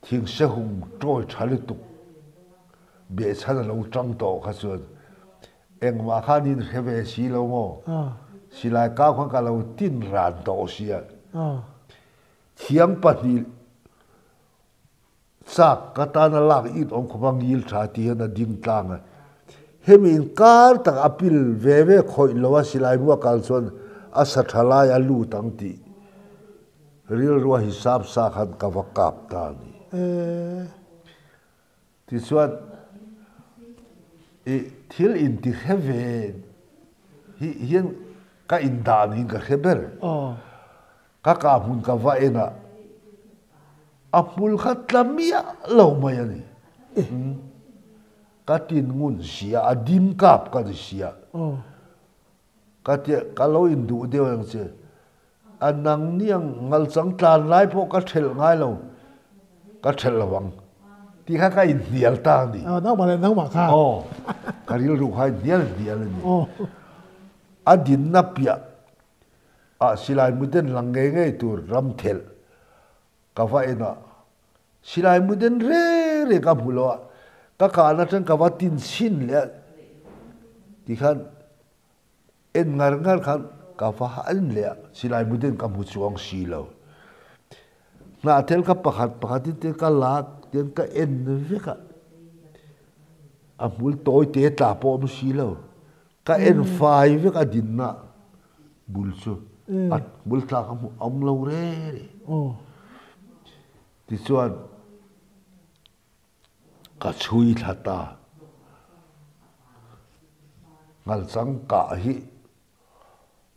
Thingsehum tawi tha lutuk behchhan a lo tang tawh kha chuan engmah khan in hre ve si lo maw? Silai kau khan ka lo tin ran tawh sia. Thiang pahnih chak ka tana lak in awm khawp a ngil tha ti hian a ding tlang a. Hemi inkar tak a pil ve ve khawih lo a silai mu a kal chuan a sa tha lai a lut ang tih Rilrua hisap sa khan ka va kap ta a ni. Tichuan, i thil inti hre ve hi hian ka indah niin ka hre ber. Ka kah hmun ka va en a, a hmul kha tla miah lo mai a ni. Ka tin ngun sia, a dim kap ka ni sia. Ka ti, ka lo induh deuh ang che. A nang niang ngalchang tlan lai pawh ka ṭhelh ngai lo, ka ṭhelh lo ang tih kha ka inhnial ta a ni. Aw, nangmah leh nangmah kha. Aw, ka rilru kha a inhnial hnial a ni. A dinna piah ah silai muten lang ngei ngei tur ram thelh ka va en a, Silai mu den reng reng ka hmu lo a, ka kahna atang ka va tin chhin leh a tikhan en ngar ngar khan ka va en leh a, silai mu den ka hmu chuang si lo. Hnahthel kha pakhat pakhat in te ka la tian ka en vek a, a hmul tawi te tla pawh a awm si lo. Ka en fai vek a dinna bul chu a hmul tla ka hmu awm lo reng reng. Tichuan, ka chhui thla ta. Ngalchang kah hi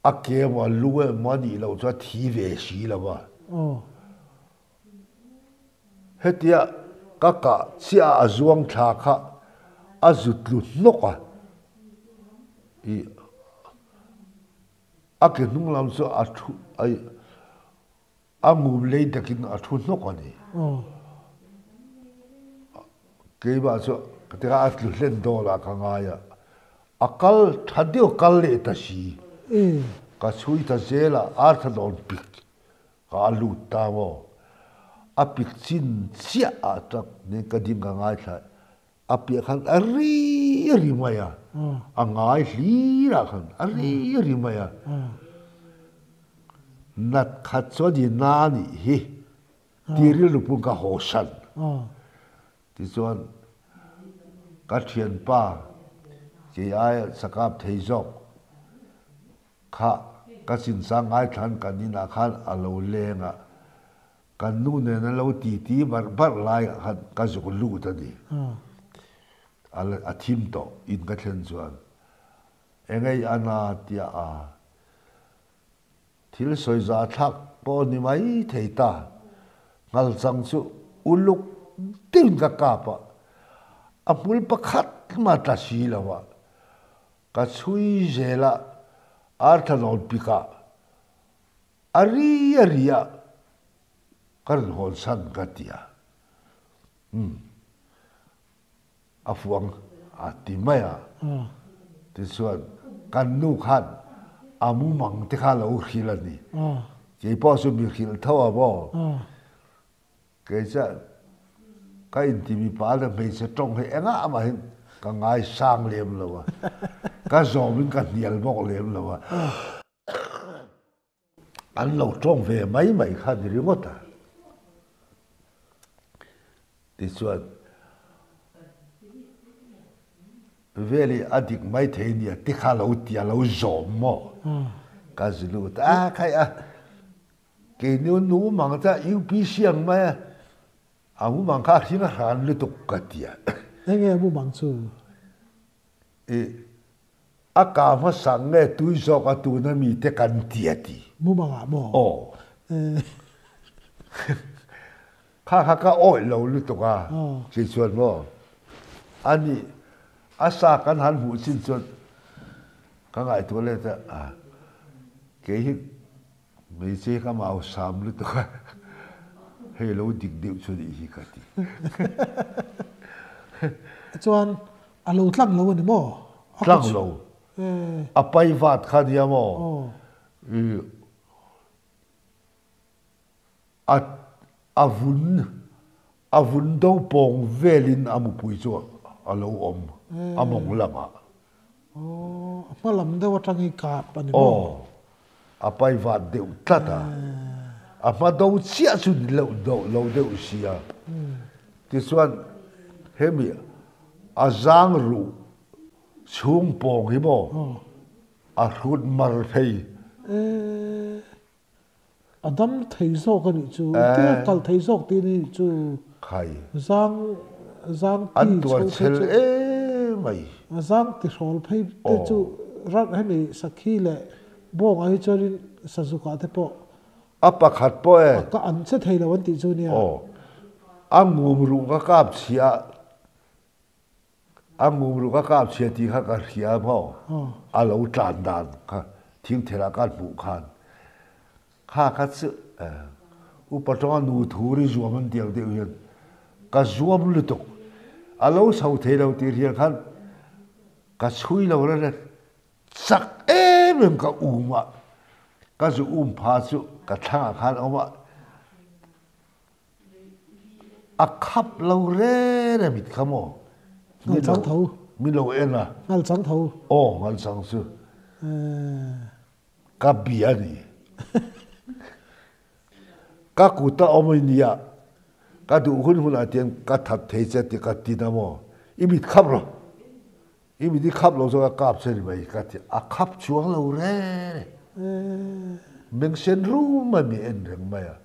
a ke emaw a lu emaw a nih loh chuan a thi ve si lo va. Hetia ka kah chiah a zuang thla kha a zut tlu hnawk a. Ih a ke hnung lam chu a thu ai. A ngum lei takin a thu hnawk a ni. Keimah chu ka ti a, a tlu hlen dawn ah ka ngai a, a kal tha deuh kal leh ta si. Ka chhui ta zel a, Arthur dawn pik ka a lut ta maw? A pik chin chiah ah tak nen ka ding ka ngaithla A piah khan a ri ri mai a, a ngai hlir ah khan a ri ri mai a. Nat khat chuan i na nih hi ti rilru pun ka haw san. Tichuan ka thianpa kei aia sakap thei zawk kha ka chinchang ngaithlan kan inah khan a lo leng a. Kan nu nen an lo titi barh barh lai ah khan ka zuk lut a ni. A thim tawh in ka thlen chuan engei a na tia a thil sawi za thlak pawh ni mai thei ta. Ngalchang chu uluk deuhin ka kap a, a hmul pakhat mah tla si lo a, ka chhui zel a, Arthanawn pik ah A ri a ri a, ka rawn hawn san ka ti a. Umm, a fuang a ti mai a. Tichuan, kan nu khan a mumang te kha a lo hrilh a ni. Kei pawh chu mi hrilh tho a maw? Kei chuan ka inti mipa leh hmeichhe tawng hi engah mahin ka ngaisang lem lo a, ka zawmin ka hnial bawk lem lo a. An lo tawng ve mai mai kha ni ringawt a. Tichuan, Veli a dik mai thei nia ti kha lo ti a lo zawm maw? Ka zi lut a khai a, keini nu mang chu UPC ang mai a, a mumang kha a hring a hran lutuk ka ti a. Enge mumang chu? I a ka hmasa nge tui zawk a tuna mi te kan ti a ti. Mumang ah maw? Aw. Kha kha ka awih lo lutuk a, chi chuan maw a nih a sa kan han hmuh chin chuan ka ngaihtuah let a, a kei hi hmeichhe hi ka mau sam lutuk a, hei lo dik deuh chu nih hi ka ti. Chuan a lo tlang lo a ni maw? Tlang lo. A pai vat kha nia maw? A a vun a vun do pawng velin a mupui chu a lo awm a mawng lamah. Aw, a hma lam deuh atang hi kap a ni maw? Aw, a pai vat deuh tlat a. A hma do chiah chu ni loh do lo deuh sia. Tichuan hemi a zang ruh chhung pawng hi maw a hrut mar phei. Ee. A dam thei zawk a nih chu, tia kal thei zawk tih a nih chu. Khai. Zang zang ti An tuar chhel em mai. Zang ti hrawl phei te chu ran hemi sakhi leh bawngah hi chuanin sazukah te pawh A pakhat pawh e. A ka an che thei lo an tih chu nia. Aw. A ngum ruh ka kap chhiah. A ngum ka kap chhia tih kha ka hria maw? A lo tlan dan kha thingthel ah kan hmuh khan kha kha chu upa tawnga nu thu ri zuam an tiang deuh hian ka zuam lutuk. A lo chho thei lo tih hriat khan ka chhui lo reng chak em em ka um a, ka zu um pha chu ka thlangah khan a awm a. A khap lo re re mit kha maw? Ngal chang tho. Min lo en a. Ngal chang tho. Aw, ngal chang chu. Ka bia ni. Ka kut a awm a nia. Ka duh hun hunah tian ka that thei che tih ka tin a maw? I mit khap rawh. I mit i khap lo zawk a kap che ni mai ka ti. A khap chuang lo re re. Meng sen rum mai mi en reng mai a.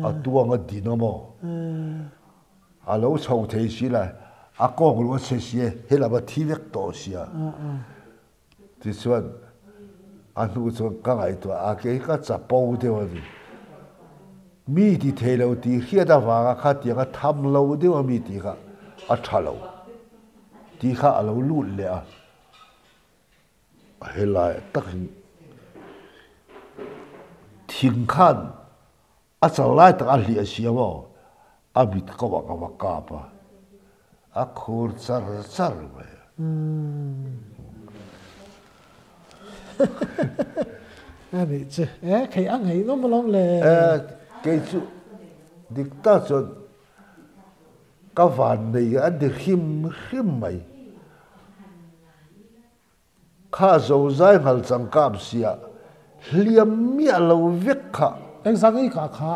A tuang a din a maw? A lo chho thei si la, a kawng lu a chhe si e, helam a thi vek tawh sia. Tichuan a hnu chuan ka ngaihtuah a, kei ka chapo deuh a ni. Mi ti thei lo tih hriat avanga khatiang a tham lo deuh a mi tih kha a tha lo tih kha a lo lut leh a. Helai takin thing khan a chal lai tak a hliah si a maw a mit ko ah ka va kap a, a khur char char mai a. A nih chu e khei a ngei nawm alawm le. E kei chu dik tak chuan ka van nei a ni hrim hrim mai. Kha zozai nghal chang kap sia hliam miah lo vek kha. Engzah nge ka kha?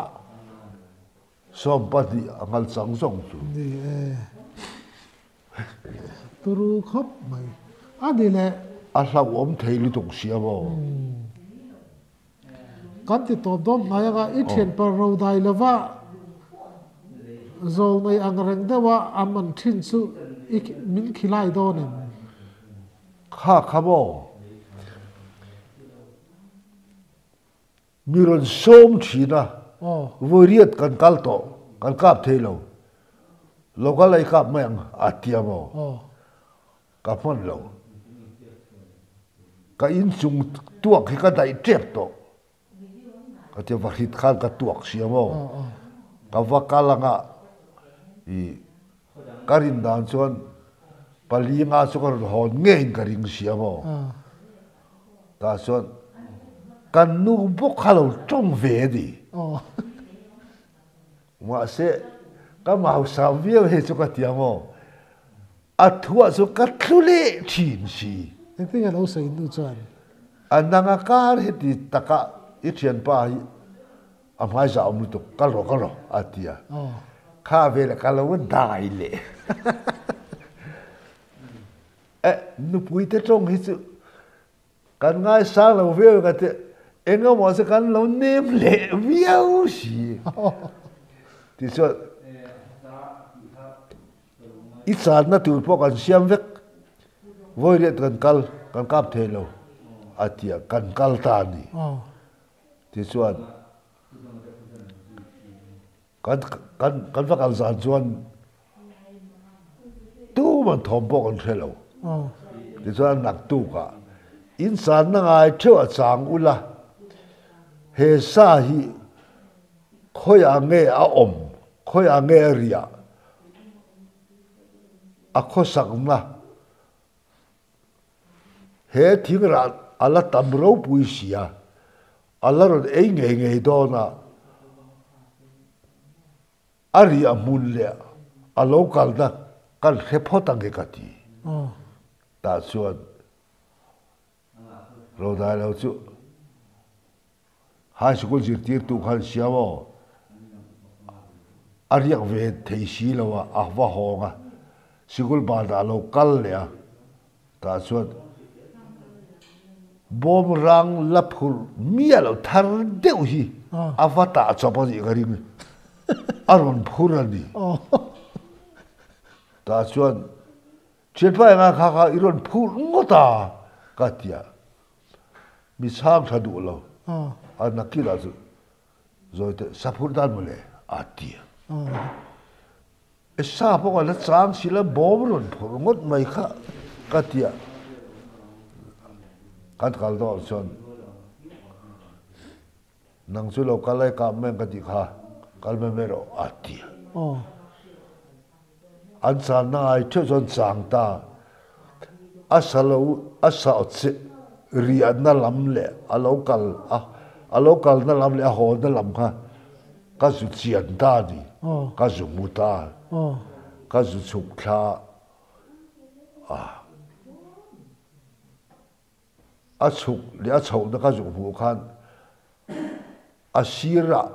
20 a nghal chang zawng chu. Ni e. Turu khawp mai. A ni le. A hlauhawm thei lutuk sia maw? Kan ti tawp dawn hnai anga i thianpa ro dai lova zawl nei ang reng deuha a man thin chu i min khilai dawn em? Kha kha maw? Mi rawn sawm thin a, vawi riat kan kal tawh, kan kap thei lo, lo kal a i kap mai ang a ti a maw? Ka hman lo. Ka inchung tuak hi ka daih tep tawh. Ka tia va hrit khan ka tuak si ang aw. Ka va kal anga i ka rin dan chuan pali nga chu ka rawn hawn ngeiin ka ring si ang aw. Tah chuan kan nu bawk kha lo tawng ve a ni. Mahse ka mausam viau hei chu ka ti ang aw. A thuah chu ka thlu leh thin si. Engtin nge lo sawi nu chuan? A nang a kar heti taka i thianpa hi a hmaizah awm lutuk, kal rawh kal rawh a ti a. Kha veleh ka lo dai leh. E nupui te tawng hi chu kan ngaisang lo viau ka ti engemaw chu kan lo nem leh viau si. Tichuan i channa tur pawh kan siam vek vawi leh kan kal kan kap thei lo a ti a kan kal ta a ni. Tichuan Kan kan kan va kal zan chuan tuman thawm pawh kan hre lo. Tichuan a naktukah in channa ngai theuh a chang ula, he sa hi khawiah nge a awm, khawiah nge a riah, a khawsakna he thingrah a la tam ropui sia, A la rawn ei ngei ngei dawn a, a riah hmun leh a lo kalna kan hre phawt ang e ka ti. Tah chuan Rodai lo chu High School zirtirtu khan siam aw, a riak ve thei si lo a, a va hawng a, sikul banah a lo kal leh a. Tah chuan bawmrang la phurh miah lo thar deuh hi a va tah chawp a nih ka ring a rawn phur a ni. Tah chuan thianpa enga kha kha i rawn phurh ngawt a ka ti a, mi chhang tha duh lo a nakinah chu zawi teh sa phurh dan mawle a ti a. Esa pawh ka la chang si la bawm rawn phurh ngawt mai kha ka ti a, kan kal dawh chuan nang chu lo kal ai kap mai ang ka tih kha kal mai mai rawh a ti a. An channa ngai theuh chuan chang ta a sa lo a sa che riahna lam leh a lo kal a a lo kalna lam leh a hawna lam kha Ka zu chian ta a ni, ka zu hmu ta, ka zu chhuk thla a, a chhuk leh a chhohna ka zu hmuh khan a sirah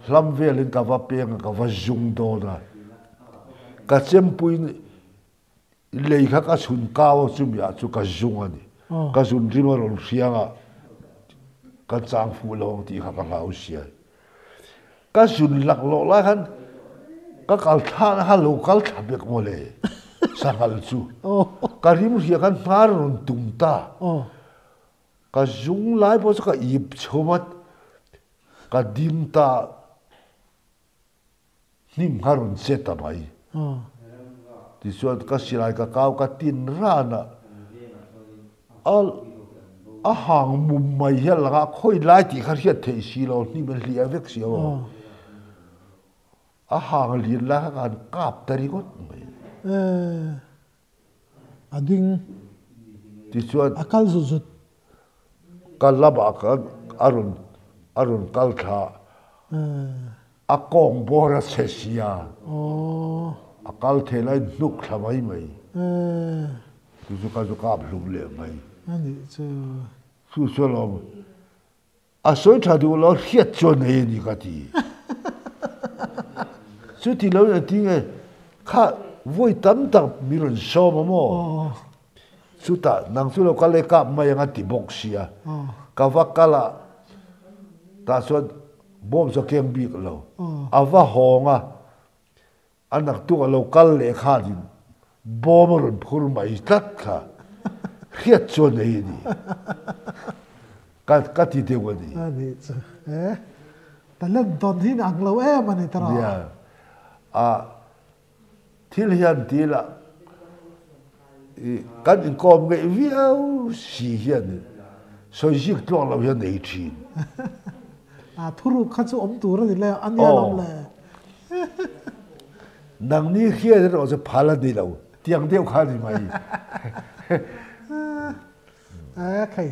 hlam velin ka va peng a, ka va zung dawn a, ka chempuiin lei kha ka chhun kau a chumi ah chu ka zung a ni. Ka zun rim a rawn hriang a, ka chang fuh lo ang tih kha ka hlau sia. Ka zun laklawh lai khan ka kal thla na kha lo kal thla bek mawle sanghal chu. Ka rim hria khan hnar a rawn tum ta. Ka zung lai pawh chu ka ip chho a, ka ding ta. Hnim kha rawn che ta mai. Tichuan ka silai ka kau ka tin ran a, a a hang mum mai hian lang a, khawi lai tih kha hriat theih si lo, hnim a hliah vek si lo. A hang lian lai kha ka han kap ta ringawt mai. A ding. Tichuan a kal zut zut. Ka lamah khan a rawn a rawn kal thla a kawng bawr a chhe sia a kal thei lai hnuk thla mai mai. Chu chu ka chu kap hlum leh mai. Chu chu alawm A sawi tha duh lo hriat chuan nei a ni ka ti. Chuti lo in a ti nge kha vawi tam tak mi rawn sawm a maw? Chutah nang chu lo kal e kap mai ang a ti bawk sia. Ka va kal a tah chuan bawm chu a keng bik lo. A va hawng a, A naktuk a lo kal leh khanin bawm a rawn phur mai tlat kha hriat chuan nei a ni. Ka ka ti deuh a ni. A nih chu e. Talent tawn hi ang lo em a ni ta rawh. Nia. A thil hian ti ila i kan inkawm ngeih viau si hian sawi zik tluak lo hian nei thin. A thuruk kha chu awm tur a ni le a nia lawm le. Nangni hriat erawh chu phal a ni lo, tiang deuh kha a ni mai. A khei.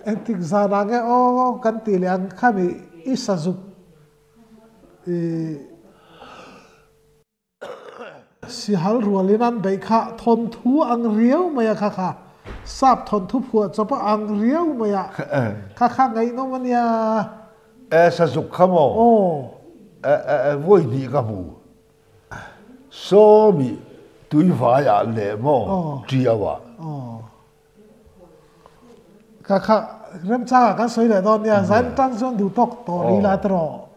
Engtik zanah nge aw kan tih leh ang kha mi i sazuk i Sihal rualin an beih kha thawnthu ang riau mai a kha kha sap thawnthu phuah chawp a ang riau mai a kha kha ngaihnawm a nia. E sazuk kha maw? Aw. E e e vawi hnih ka hmu. Sawmi. Tuivaiah leh maw Ṭiauah. Aw. Kha kha remchangah kan sawi leh dawn nia, zan tan chuan duh tawk tawh rih la tawh.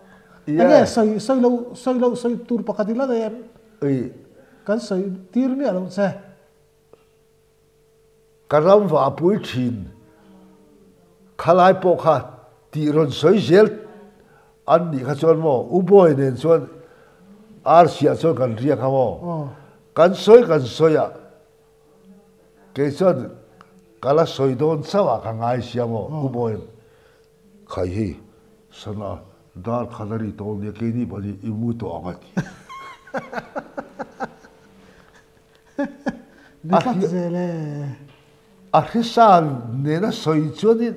Enge sawi sawi lo sawi lo sawi tur pakhat i la nei em? Kan sawi tir miah loh che. Ka ram vahpui thin khalai pawh kha tih rawn sawi zel an nih kha chuan maw U Bawi nen chuan Arsiah chuan kan riak a maw kan sawi kan sawi a kei chuan ka la sawi dawn chauh ah ka ngai sia maw U Bawi khai hei sana dar khat a ri tawh nia keini pahnih i mu tawh ang a ti. A hrisal nena sawi chuanin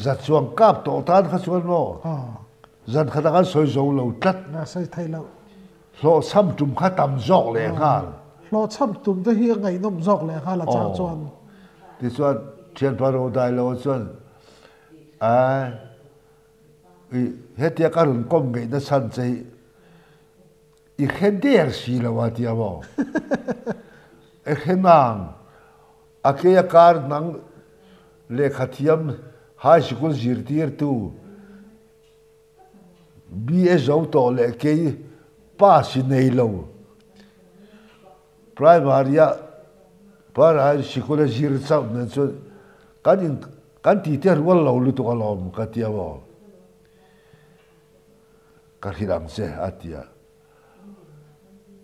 za chuang kap tawh tan kha chuan maw zan khatah khan sawi zo lo tlat. Hlawhchham tum kha tam zawk leh nghal. Hlawhchham tum te hi a ngaihnawm zawk leh nghal a chang chuan. Tichuan thianpa Rodailo chuan ai hetia ka rawn kawm ngeihna chhan che hi I hre der si lo a tia maw? I hre nang. A kei a kar nang lehkha thiam high sikul zirtirtu BA zo tawh leh kei pass i nei lo. Primary a primary sikul a zir chauh nen chuan kan in kan titi a rual lo lutuk alawm ka tia maw? Ka hrilh ang che, a ti a.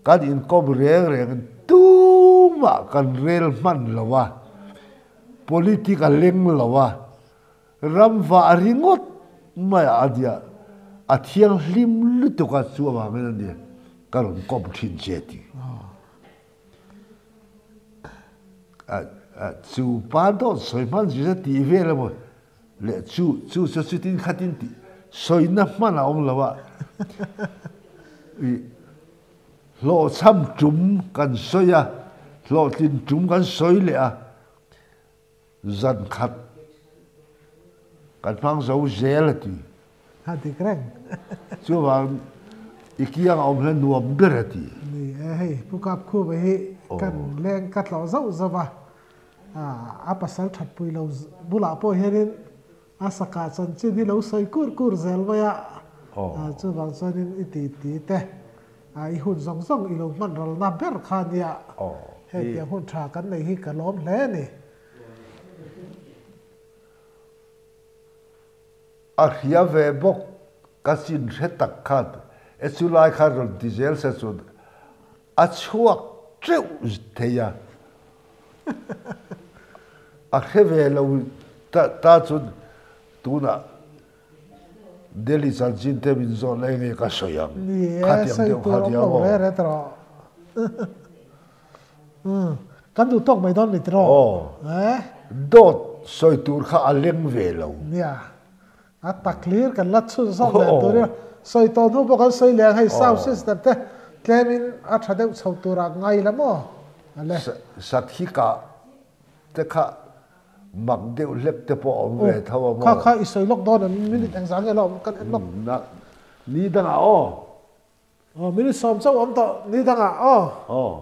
Kan inkawm reng rengin tumah kan rel hman lo a, politic a leng lo a, ram vah ringawt mai a nia, a thianghlim lutuk a, chu avangin a ni ka rawn kawm thin che ti. Chu pa dawt sawi hman zir a tih vel emaw leh chu chu chu chutin khatin tih sawina hman a awm lo a, ih hlawhchham tum kan sawi a, hlawhtlin tum kan sawi leh a, zan khat kan hmang zo zel a ti. A dik reng. Chuvang i kiang a awm hian nuam ber a ti. Ni e, hei Pu Kapkhuva hi kan leng ka tlawh zauh zauh a, a pasal that pui lo bulah pawh hianin a sakah chanchin hi lo sawi kur kur zel mai a, chuvang chuanin i ti ti te, i hun zawng zawng i lo hman ralna ber kha a nia, hei tiang hun tha kan nei hi ka lawm hle a ni. A hria ve bawk, ka chin hre tak khan e chu lai khan rawn ti zel se chuan a chhuak teuh thei a, a hre ve lo ta chuan tunah Delhi chanchin te min zawh leh nge ka sawi ang, khatiang deuh kha nia maw. Kan duh tawk mai dawn mi tiraw? Aw. Dawt sawi tur kha a leng ve lo. Nia. A tak hlir kan la chhun zawk leh tur ila sawi tawh hnu pawh kan sawi leh ang hei sound system te tlem in a tha deuh chho tur ah ngai la maw? Ale. Sathika te kha mak deuh hlek te pawh a awm ve tho a maw? Kha kha i sawi lawk dawn em? Minute engzah nge la awm kan en lawk. Ni dangah aw. Aw minute 10 chauh awm tawh ni dangah aw. Aw.